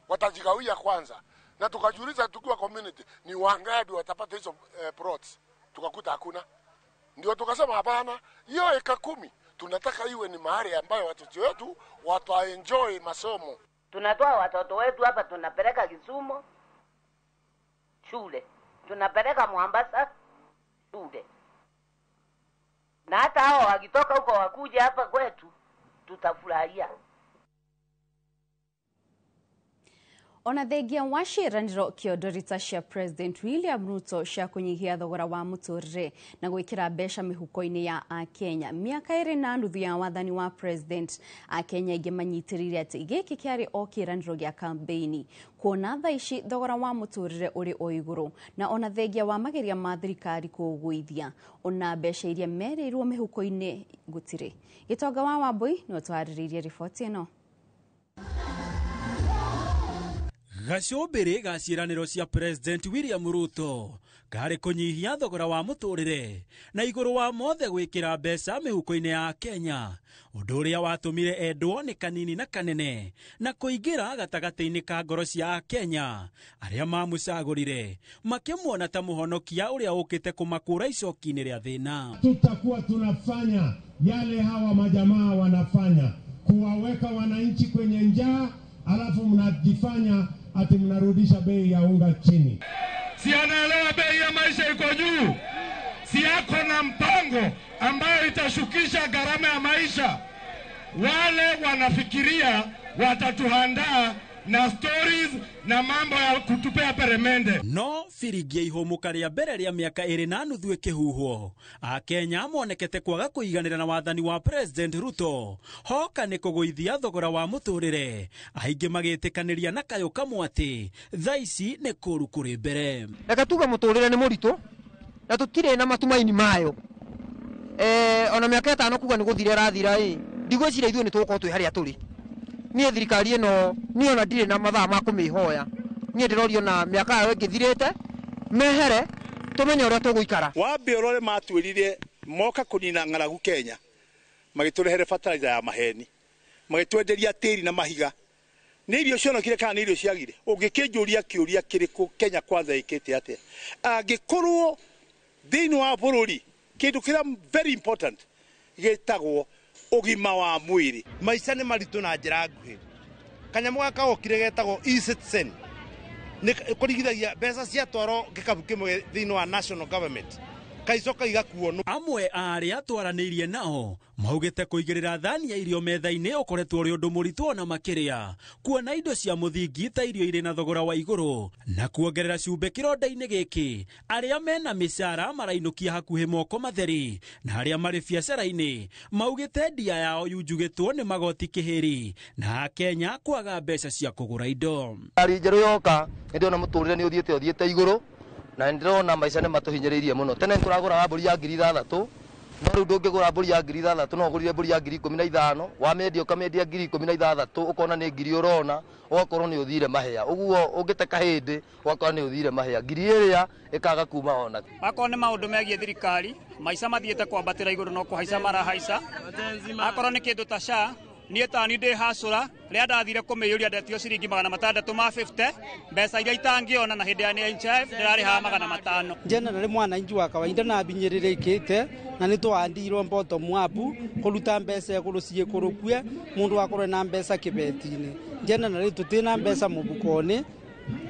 watajigawia kwanza. Na tukajiuliza tukiwa community ni wangapi watapata hizo plots, tukakuta hakuna. Ndio tukasema hapana, hiyo eka 10 tunataka iwe ni mahali ambayo watoto wetu wataenjoy masomo. Tunatoa watoto wetu hapa, tunapeleka Kisumu shule, tunapeleka Mombasa shule, na hata hao wakitoka huko wakuja hapa kwetu tutafurahia. Ona thengia wa ciĩranĩro kĩondorita cia President William Ruto cia kũnyihia thogora wa mũtũrĩre na gwĩkĩra mbeca mĩhuko-inĩ ya Akenya. Mĩaka 2.5 ya wathani wa President, Akenya aingĩ manyitĩrĩire atĩ gĩkĩ kĩarĩ o kĩĩranĩro gĩa kambeini, kuona thaa ici thogora wa mũtũrĩre ũrĩ o igũrũ, na ona thengia wa mageria ma thirikari kũũgũithia, ona mbeca iria merĩirwo mĩhuko-inĩ gũtirĩ. Gĩtonga wa Wambui nĩwe ũtwarĩrĩirie riboti ĩno. Gacũmbĩrĩ ga ciĩranĩro cia President William Ruto karĩ kũnyihia thogora wa mũtũrĩre na igũrũ wa mothe gwĩkĩra mbeca mĩhuko-inĩ ya Kenya, ũndũ ũrĩa watũmire endwo nĩ kanini na kanene na kũingĩra gatagatĩ-inĩ ka ngoro cia Akenya arĩa mamũcagũrire makĩmuona ta mũhonokia ũrĩa ũkĩte kũmakũra icoki-inĩ rĩa thĩna. Tutakuwa tunafanya yale hawa majamaa wanafanya, kuwaweka wananchi kwenye njaa, alafu mnajifanya ati mnarudisha bei ya unga chini. Si anaelewa bei ya maisha iko juu? Si yako na mpango ambayo itashukisha gharama ya maisha? Wale wanafikiria watatuhandaa na stories na mambo ya kutupea peremende. No biringi ya ihũmũka rĩa mbere rĩa mĩaka 2.5 ĩkĩhuhwo, Akenya monekete kwaga kũiganĩra na wathani wa President Ruto hoka nĩ kũgũithia thogora wa mũtũrĩre, aingĩ magĩtĩkanĩria na kayũ kamwe atĩ thaa ici nĩ kũũru kũrĩ mbere. Reke tuge mũtũrĩre nĩ mũritũ na tũtirĩ na matumaini mayo. Ona mĩaka 5 kuga nĩ gũthira ĩrathira ĩ, ndigwĩciria ithuĩ nĩ tũgũkorwo twĩ harĩa tũrĩ. Niĩ thirikari ĩno niĩ ona ndirĩ na mathaa ma kũmĩhoya, niĩ ndĩrorio na mĩaka yayo ĩngĩthirĩte mehere tũmenye ũrĩa tũgũikara. Wambe ũrore matwĩrire moka kũnina ng'aragu Kenya, magĩtũrehere fertilizer ya maheni, magĩtwenderia tĩri na mahiga. Nĩ irio cionokire kana nĩ irio ciagire? Ũngĩkĩnjũria kĩũria kĩrĩkũ Kenya Kwanza ĩkĩte atĩa? Angĩkorwo thĩinĩ wa bũrũri kĩndũ kĩrĩa very important gĩtagwo ũgima wa mwĩrĩ. Maica nĩ maritũ na njĩra nguhĩ. Kanyamũ gaka gokire getagwo e-citizen nĩ kũringithagia mbeca ciatwarwo gĩkabu kĩmwe thĩinĩ wa national government kaicoka igakuo. Amwe a arĩa twaranĩirie nao maugĩte kũigĩrĩra thani ya irio metha-inĩ ũkoretwo ũrĩ ũndũ mũritũ ona makĩria, kuona indo cia mũthingi ta irio irĩ na thogora wa igũrũ na kuongerera cumbĩ kĩronda-inĩ gĩkĩ. Arĩa mena mĩcara marainũkia hakuhĩ moko matheri, na arĩa marĩ biacara-inĩ maugĩte ndia yao yunjugĩtwo nĩ magoti kĩhĩri na Akenya kwaga mbeca cia kũgũra indo. Ngari njerũ yoka nĩ ndĩrona mũtũrĩre nĩ ũthiĩte igũrũ, na ndĩrona maica nĩ matũhinyĩrĩirie mũno. Tene tũragũraga mbũri ya 6,000, no rĩu ndũngĩgũra mbũri ya 6,000, no ũgũrire mbũri ya 15,000, wamĩendia ũkamĩendia 16,000, ũkona nĩ ngiri ũrona, ũgakorwo nĩ ũthire mahĩa. Ũguo ũngĩte kahĩndĩ ũgakorwo nĩ ũthire mahĩa, ngiri ĩrĩa ĩkaga kuma ona. Akorwo nĩ maũndũ megiĩ thirikari, maica mathiĩte kwambatĩra igũrũ no kũhaica marahaica. Akorwo nĩ kĩndũ ta SHA, niĩ tani ndĩ hacũra rĩrĩa ndathire kũmĩiyũria ndetio ciringi 650 mbeca iria itangĩona, na hĩndĩ ya NHIF ndĩrarĩhaga 500. Generally mwananchi wa kawaida na abinyĩrĩrĩkĩte na nĩ twandirwo bottom up kũruta mbeca igũrũ ciĩkũrũkue mũndũ akorwo na mbeca kĩbeti-inĩ. Generally tũtirĩ mbeca mũbuko-inĩ,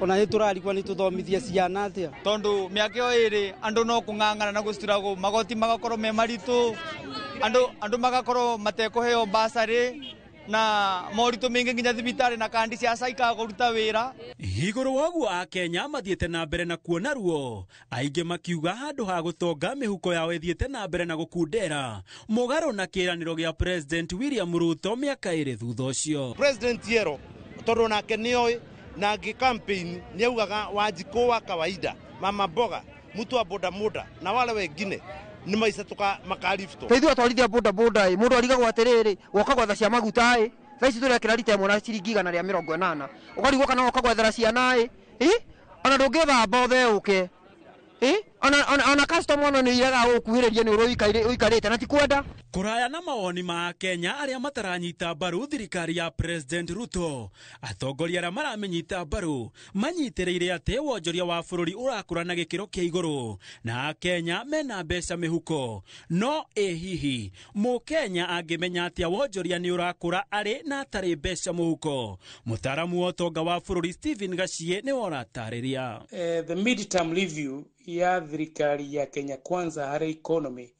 ona nĩ tũrarigwo nĩ tũthomithie ciana atĩa, tondũ mĩaka ĩyo ĩrĩ andũ no kũng'ang'ana na gũcituragwo magoti magakorwo me maritũ, andũ magakorwo matekũheo basarĩ na moritũ maingĩ nginya thibitarĩ na kandi cia SHA ikaga kũruta wĩra. Igũrũ wa ũguo Akenya mathiĩte na mbere na kuona ruo, aingĩ makiuga handũ ha gũtonga mĩhuko yao ĩthiĩte na mbere na gũkundera mũgarũ na kĩĩranĩro gĩa President William Ruto mĩaka 2 thutha ũcio. President Yero tondũ nake nĩoĩ Na ngĩ campaign nĩ augaga Wanjikũ wa kawaida, mama mboga, mtu wa bodaboda na wale wengine nĩ maica tuka makarifto. Ta ithuĩ atwarithia bodaboda ĩ, mũndũ arigagwo atĩrĩrĩ, woka gwetha cia maguta ĩ, thaa ici tũrekĩra rita ĩmwe na ciringi 180, ũkarigwo kana woka gwethera ciana ĩ, ona ndũngĩthamba ũtheũke, ona customer ona nĩ iregaga gũkuhĩrĩria nĩ ũrĩa ũikarĩte na ti kwenda. Kũraya na mawoni ma Kenya arĩa mataranyita mbaru thirikari ya President Ruto, atongoria arĩa maramĩnyita mbaru manyitĩrĩire atĩ wonjoria wa bũrũri ũrakũra na gĩkĩro kĩa igũrũ na Akenya mena mbeca mĩhuko. No ĩ hihi mũkenya angĩmenya atĩa wonjoria nĩ ũrakũra arĩ na atarĩ mbeca mũhuko? Mũtaaramu wa ũtonga wa bũrũri Stephen Gachie nĩwe ũratarĩria. The mid-term review ya thirikari ya Kenya Kwanza harĩ economy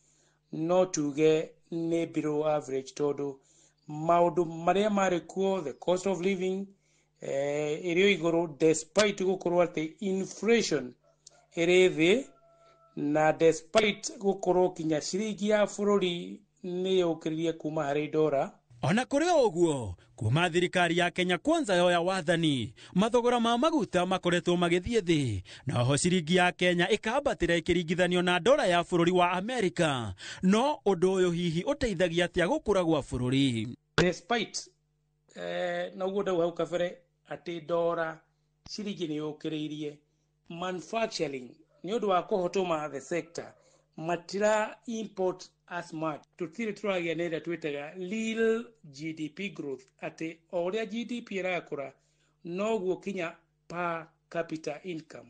no tuge nĩ below average tondu maundu maria marĩ kuo, the cost of living ĩrĩ igũrũ despite gũkorwo atĩ inflation ĩrĩ thĩ na despite gũkorwo kinya ciringi ya bũrũri nĩ yũkĩrĩrie kuma harĩ dora. Ona kũrĩ o ũguo, kuma thirikari ya Kenya Kwanza yoya wathani, mathogora ma maguta makoretwo magĩthiĩ thĩ, na oho ciringi ya Kenya ĩkambatĩra ĩkĩringithanio na dora ya bũrũri wa Amerika. No ũndũ ũyũ hihi ũteithagia atĩa gũkũra gwa bũrũri? Despite na ũguo ndauga hau kabere atĩ dora ciringi nĩ yũkĩrĩirie, manufacturing nĩ ũndũ wa kũhotoma the sector matira import as much, tutire tũragĩa na ĩrĩa twĩtaga real GDP growth, atĩ o ũrĩa GDP ĩrakũra noguo kinya per capita income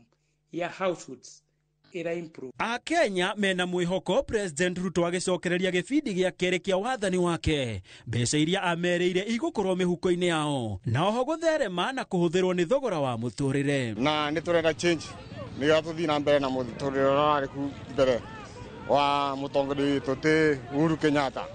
ya households ĩra improve. Akenya mena mwĩhoko President Ruto agĩcokereria gĩbindi gĩa kerĩ kĩa wathani wake, mbeca iria amerĩire igũkorwo mĩhuko-inĩ yao na oho gũtherema na kũhũthĩrwo nĩ thogora wa mũtũrĩre. Na nĩ tũrenda change nĩgetha tũthiĩ na mbere na mũtũrĩre ũrĩa warĩ ku mbere wa mũtongoria witũ ti Uhuru Kenyatta.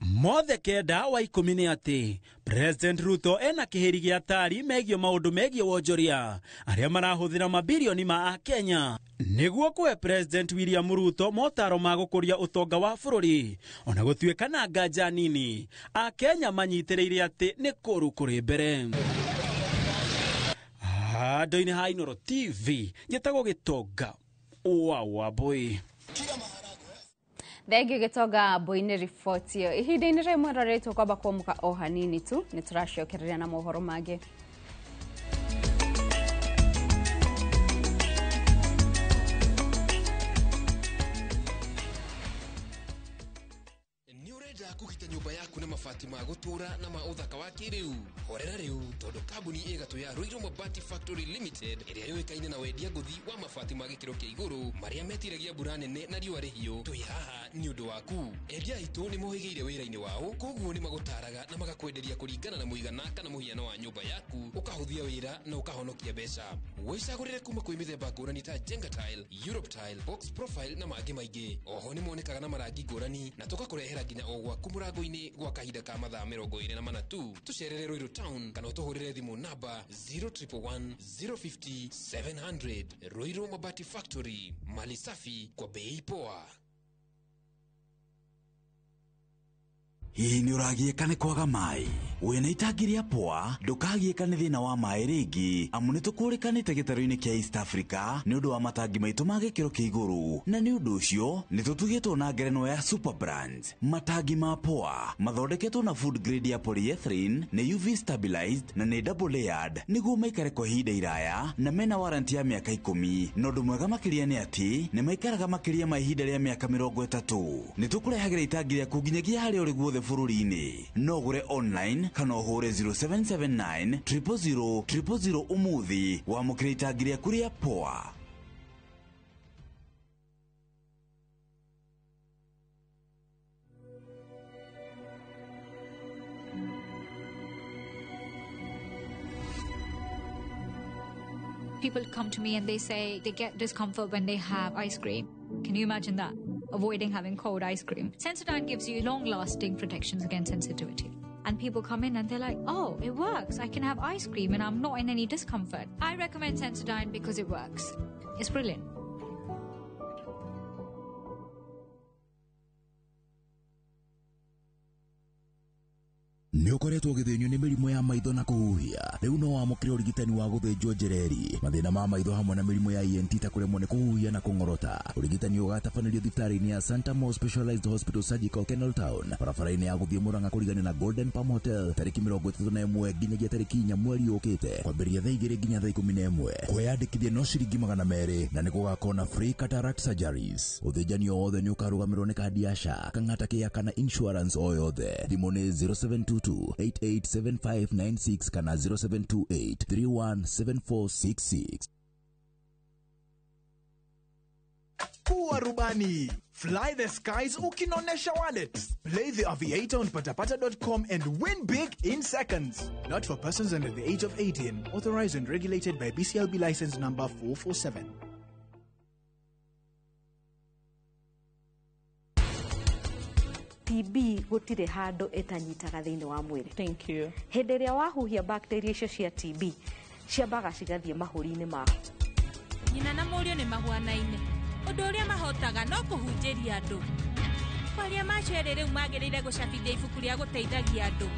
Mothe 9 wa 10 nĩ atĩ President Ruto ena kĩhĩri gĩa tari megiĩ maũndũ megiĩ wonjoria arĩa marahũthĩra mabirioni ma Akenya nĩguo kũhe President William Ruto motaro ma gũkũria ũtonga wa bũrũri. Ona gũtuĩka na nganja nini, Akenya manyitĩrĩire atĩ nĩ kũũru kũrĩ mbere. Handũ-inĩ ha Inooro TV njĩtagwo Gĩtonga wa Boy. Thengiũ Gĩtonga Boy nĩ riboti ĩyo. Ihinda-inĩ rĩmwe rĩrĩ tũkwamba kũamũka o hanini tu, nĩ tũracokereria na mohoro mangĩ. Kũgita nyũmba yaku na mabati ma gũtũũra na ma ũthaka wa kĩrĩu. Horera rĩu tondũ kambuni ĩgatũ ya Ruiru Mabati Factory Limited ĩrĩa yũĩkaine na wendia ngũthi wa mabati ma gĩkĩro kĩa igũrũ marĩa metiragia mbura nene na riũa rĩhiũ, twĩ haha nĩ ũndũ waku. Endia aitũ nĩ mohĩgĩire wĩra-inĩ wao, koguo nĩ magũtaraga na magakwenderia kũringana na mũigana kana mũhiano wa nyũmba yaku, ũkahũthia wĩra na ũkahonokia mbeca. Wĩcagũrĩre kuma kwĩ mĩthemba ngũrani ta Jenga Tile, Europe Tile, Box Profile na mangĩ maingĩ. Oho nĩ monekaga na marangi ngũrani na tũgakũrehera nginya o gwaku mũrango-inĩ gwa kahinda ka mathaa 24 tu. Tũcerere Ruiru Town kana ũtũhũrĩre thimũ namba 0111 050 700. Ruiru Mabati Factory, mali safi kwa bei poa. Hihi nĩ ũragiĩka nĩ kwaga maĩ? Wĩna itangi rĩa poa, ndũkagiĩka nĩ thĩna wa maĩ rĩngĩ, amu nĩ tũkũrĩkanĩte gĩtarũ-inĩ kĩa East Africa nĩ ũndũ wa matangi maitũ ma gĩkĩro kĩa igũrũ, na nĩ ũndũ ũcio nĩ tũtugĩtwo na ngerenwa ya Super Brands. Matangi ma poa mathondeketwo na food grade ya polyethylene, nĩ UV stabilized na nĩ double layered nĩguo maikare kwa ihinda iraya na mena warranty ya mĩaka 10. Na ũndũ mwega makĩria nĩ atĩ nĩ maikaraga makĩria ma ihinda rĩa mĩaka 30. Nĩ tũkũrehagĩra itangi rĩaku nginyagia harĩa ũrĩ guothe bũrũri-inĩ. No ũgũre online kana ũhũre 0779 000 000 ũmũthĩ wamũkĩre itangi rĩaku rĩa poa. People come to me and they say they get discomfort when they have ice cream. Can you imagine that? Avoiding having cold ice cream. Sensodyne gives you long-lasting protections against sensitivity. And people come in and they're like, oh, it works. I can have ice cream and I'm not in any discomfort. I recommend Sensodyne because it works. It's brilliant. Nĩ ũkoretwo ũgĩthĩnio nĩ mĩrimũ ya maitho na kũhuhia. Rĩu no wamũkĩre ũrigitani wa gũthĩnjwo njereri, mathĩna ma maitho hamwe na mĩrimũ ya ENT ta kũremwo nĩ kũhuhia na kũng'orota. Ũrigitani ũgatabanĩrio thibitarĩ-inĩ ya Santa Mo Specialized Hospital Surgical Kenol Town, barabara-inĩ ya gũthiĩ Murang'a kũrigania na Golden Palm Hotel, tarĩki 31 nginyagia tarĩki 4 mweri ũkĩte, kwambĩrĩria thaa 2 nginya thaa 11. Kwĩyandĩkithia no ciringi 200 na nĩ gũgakorwo na free cataract surgeries. Ũthĩnjani o wothe nĩ ũkarũgamĩrĩrwo nĩ kandi ya SHA, Kang'ata Care kana insurance o yothe. Thimũ nĩ 0722 887596 kana 0728 317466. Kuwa rubani. Fly the skies ukinonesha wallet. Play the Aviator on patapata.com and win big in seconds. Not for persons under the age of 18. Authorized and regulated by BCLB license number 447. TB gũtirĩ handũ ĩtanyitaga thĩinĩ wa mwĩrĩ. Thank you. Hĩndĩ ĩrĩa wahuhia bacteria icio cia TB ciambaga cigathiĩ mahũri-inĩ maku. Nyina na mũriũ nĩ mahuanaine. Ũndũ ũrĩa mahotaga no kũhunjĩria andũ. Kwaria macio erĩ rĩu magĩrĩire gũcabithia ibuku rĩa gũteithagia andũ.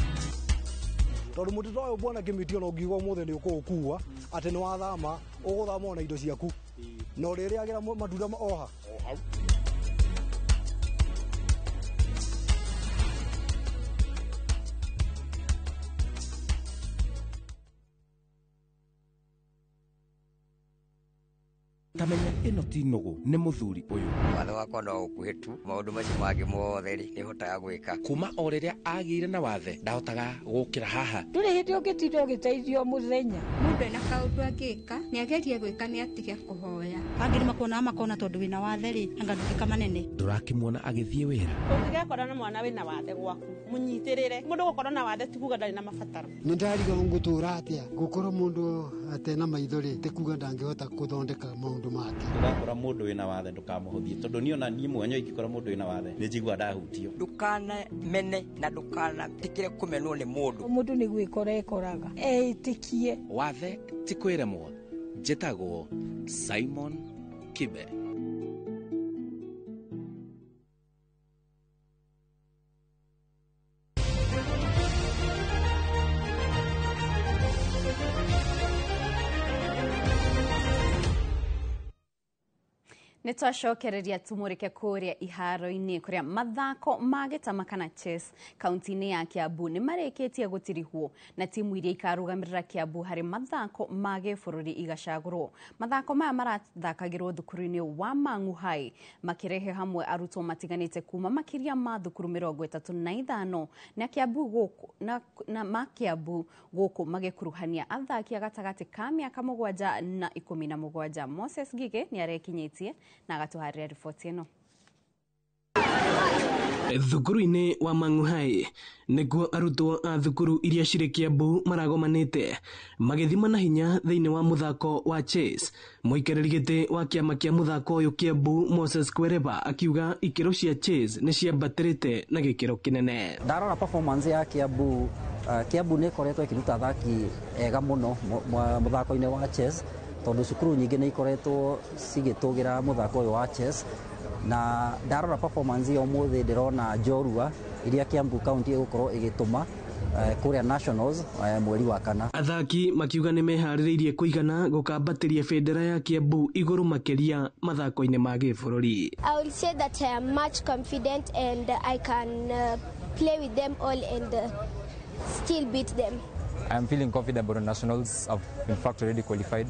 Tondũ mũtito ũyũ bwana Kĩmiti ona ũngiuga ũmũthĩ nĩ ũkũũkua atĩ nĩ wathama ũgũthama ona indo ciaku na ũrĩrĩagĩra matunda oha. Tamenya ĩno ti nũgũ nĩ mũthuri ũyũ. Watho wakwa no ũkuhĩ tu maũndũ macio mangĩ mothe rĩ nĩhotaga gwĩka. Kuma o rĩrĩa agĩire na wathe ndahotaga gũkĩra haha. Ndũrĩ hĩndĩ ũngĩtinda ũgĩteithio mũthenya. Mũndũ ena kaũndũ angĩka nĩagerie gwĩka nĩ atige kũhoya. Angĩ nĩmakuonaga makona tondũ wĩna wathe rĩ anga ndũngĩka manene. Ndũrakĩmuona agĩthiĩ wĩra. Ũngĩgekora na mwana wĩna wathe gwaku mũnyitĩrĩre. Mũndũ gũkorwo na wathe ti kuga ndarĩ na mabataro. Nĩ ndariga ngũtũra atĩa gũkorwo mũndũ atena maitho rĩ ti kuga ndangĩhota gũthondeka maũndũ make. Ndũgakora mũndũ wĩna wathe ndũkamũhũthie tondũ niĩ ona niĩ mwenyewe ingĩkora mũndũ wĩna wathe nĩ njiguaga ndahutio. Ndũkanamene na ndũkanetĩkĩre kũmenwo nĩ mũndũ. Mũndũ nĩ gwĩkora ekoraga eĩtĩkie. Wathe ti kwĩremwo. Njĩtagwo Simon Kibe. Nĩ twacokereria tumũrĩke kũrĩa iharo-inĩ kũrĩa mathako ma gĩtama kana chess kaunti-inĩ ya Kiambu nĩ marĩkĩtie gũtirihwo na timu iria ikarũgamĩrĩra Kiambu harĩ mathako ma gĩbũrũri igacagũrwo. Mathako maya marathakagĩrwo thukuru-inĩ wa Mang'u High makĩrehe hamwe arutwo matiganĩte kuma makĩria ma thukuru 35 na Kiambu gũkũ na ma Kiambu gũkũ magĩkuruhania athaki a gatagatĩ ka mĩaka 7 na 17. Moses Gige nĩ arekinyĩtie na agatuharĩria riboti ĩno. Thukuru-inĩ wa Mang'u High nĩkuo arutwo a thukuru iria cirĩ Kiambu maragomanĩte magĩthima na hinya thĩinĩ wa mũthako wa chess. Mũikarĩri gĩtĩ wa kĩama kĩa mũthako ũyũ Kiambu Moses Kwereba akiuga ikĩro cia chess nĩ ciambatĩrĩte na gĩkĩro kĩnene. Ndarora performance ya Kiambu, Kiambu nĩ ĩkoretwo ĩkĩruta athaki ega mũno mũthako-inĩ wa chess tondũ cukuru nyingĩ nĩ ikoretwo cigĩtũgĩra mũthako ũyũ wa chess na ndarora performance ya ũmũthĩ ndĩrona njorua iria Kiambu County ĩgũkorwo ĩgĩtũma kũrĩa nationals mweri wa kana. Athaki makiuga nĩ meharĩrĩirie kũigana gũkambatĩria bendera ya Kiambu igũrũ makĩria mathako-inĩ ma gĩbũrũri. I will say that I am much confident and I can play with them all and still beat them. I am feeling confident about the nationals. I've in fact already qualified.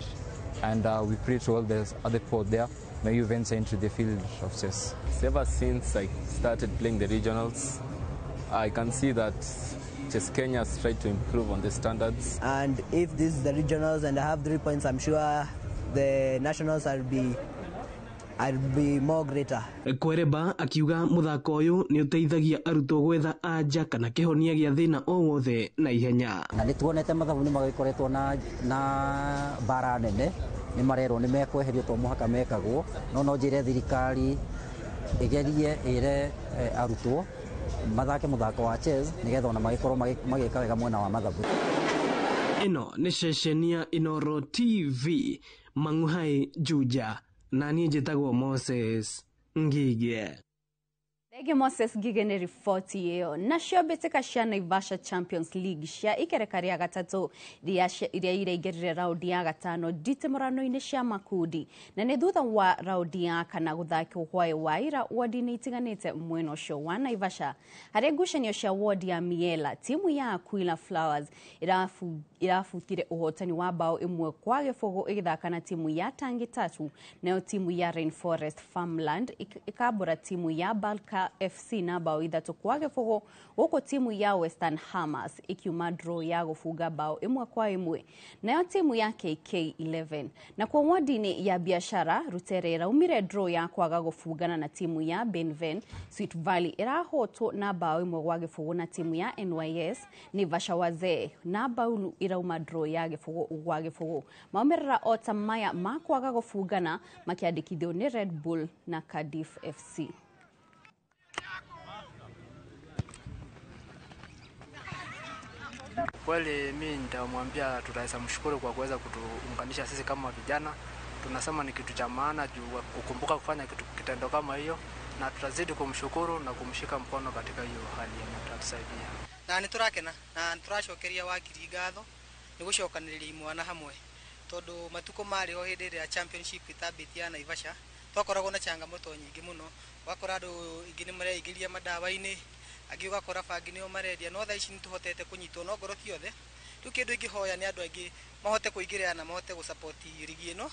And we pray to all the other people there, may you venture into the field of chess. Ever since I started playing the regionals, I can see that Chess Kenya has tried to improve on the standards. And if this is the regionals and I have 3 points, I'm sure the nationals will be more greater. Kwereba akiuga muthako uyu ni uteithagia arutwo gwetha anja kana kihonia gia thina o wothe na ihenya. Na nĩ tuonete mathabu nĩ magĩkoretwo na mbara nene, nĩ marerwo nĩ mekweherio to mũhaka mekagwo, no njĩre thirikari ĩgerie ĩre arutwo mathake mũthako wa chess nĩgetha ona magĩkorwo magĩka wega mwena wa mathabu. Ĩno nĩ ceceni ya Inoro TV, Mang'u High, Juja. Na niĩ njĩtagwo Moses Ngige. Thengio Moses Ngige nĩ riboti ĩyo. Nacio mbĩtĩka cia Naivasha Champions League cia ikereka rĩa gatatũ iria iraingĩrire raundi ya gatano nditimũrano-inĩ cia makundi, na nĩ thutha wa raundi ya kana gũthakwo hwaĩ wa ira wodi-inĩ itiganĩte mwena ũcio wa Naivasha. Harĩ ngucanio cia wodi ya Miela, timu ya Aquila Flowers irabutire ũhotani wa bao 1-0 ĩgĩthaka na timu ya Tangi Tatu, nayo timu ya Rainforest Farmland ikambũra timu ya Balka FC na bao 3-0, gũkũ timu ya Western Hammers ikiuma draw ya gũbunga bao 1-1 nayo timu ya KK11. Na kwa wodi-inĩ ya biashara, Rutere ĩraumire draw ya kwaga gũbungana na timu ya Benven. Sweet Valley ĩrahotwo na bao 1-0 na timu ya NYS. Naivasha Wazee na Baulu irauma draw ya 0-0. Maumĩrĩra o ta maya ma kwaga gũbungana makĩandĩkithio nĩ Red Bull na Cardiff FC. Kweli mi nitamwambia tutaweza mshukuru kwa kuweza kutuunganisha sisi kama vijana. Tunasema ni kitu cha maana juu kukumbuka kufanya kitu kitendo kama hiyo, na tutazidi kumshukuru na kumshika mkono katika hiyo hali yenye atatusaidia. Na nĩ tũrakena na nĩ tũracokeria wakiri ngatho nĩ gũcokanĩrĩria imwana hamwe, tondũ matukũ marĩ ho hĩndĩ ĩrĩa championship ĩtambĩtie ya Naivasha twakoragwo na changamoto nyingĩ mũno, ũgakora andũ ingĩ nĩ mareingĩria madawa-inĩ, angĩ ũgakora bangi nĩo marendia, no thaa ici nĩ tũhotete kũnyitwo no ngoro ti othe. Rĩu kĩndũ ingĩhoya nĩ andũ aingĩ mahote kũingĩrĩra na mahote gũsapoti rigi ĩno.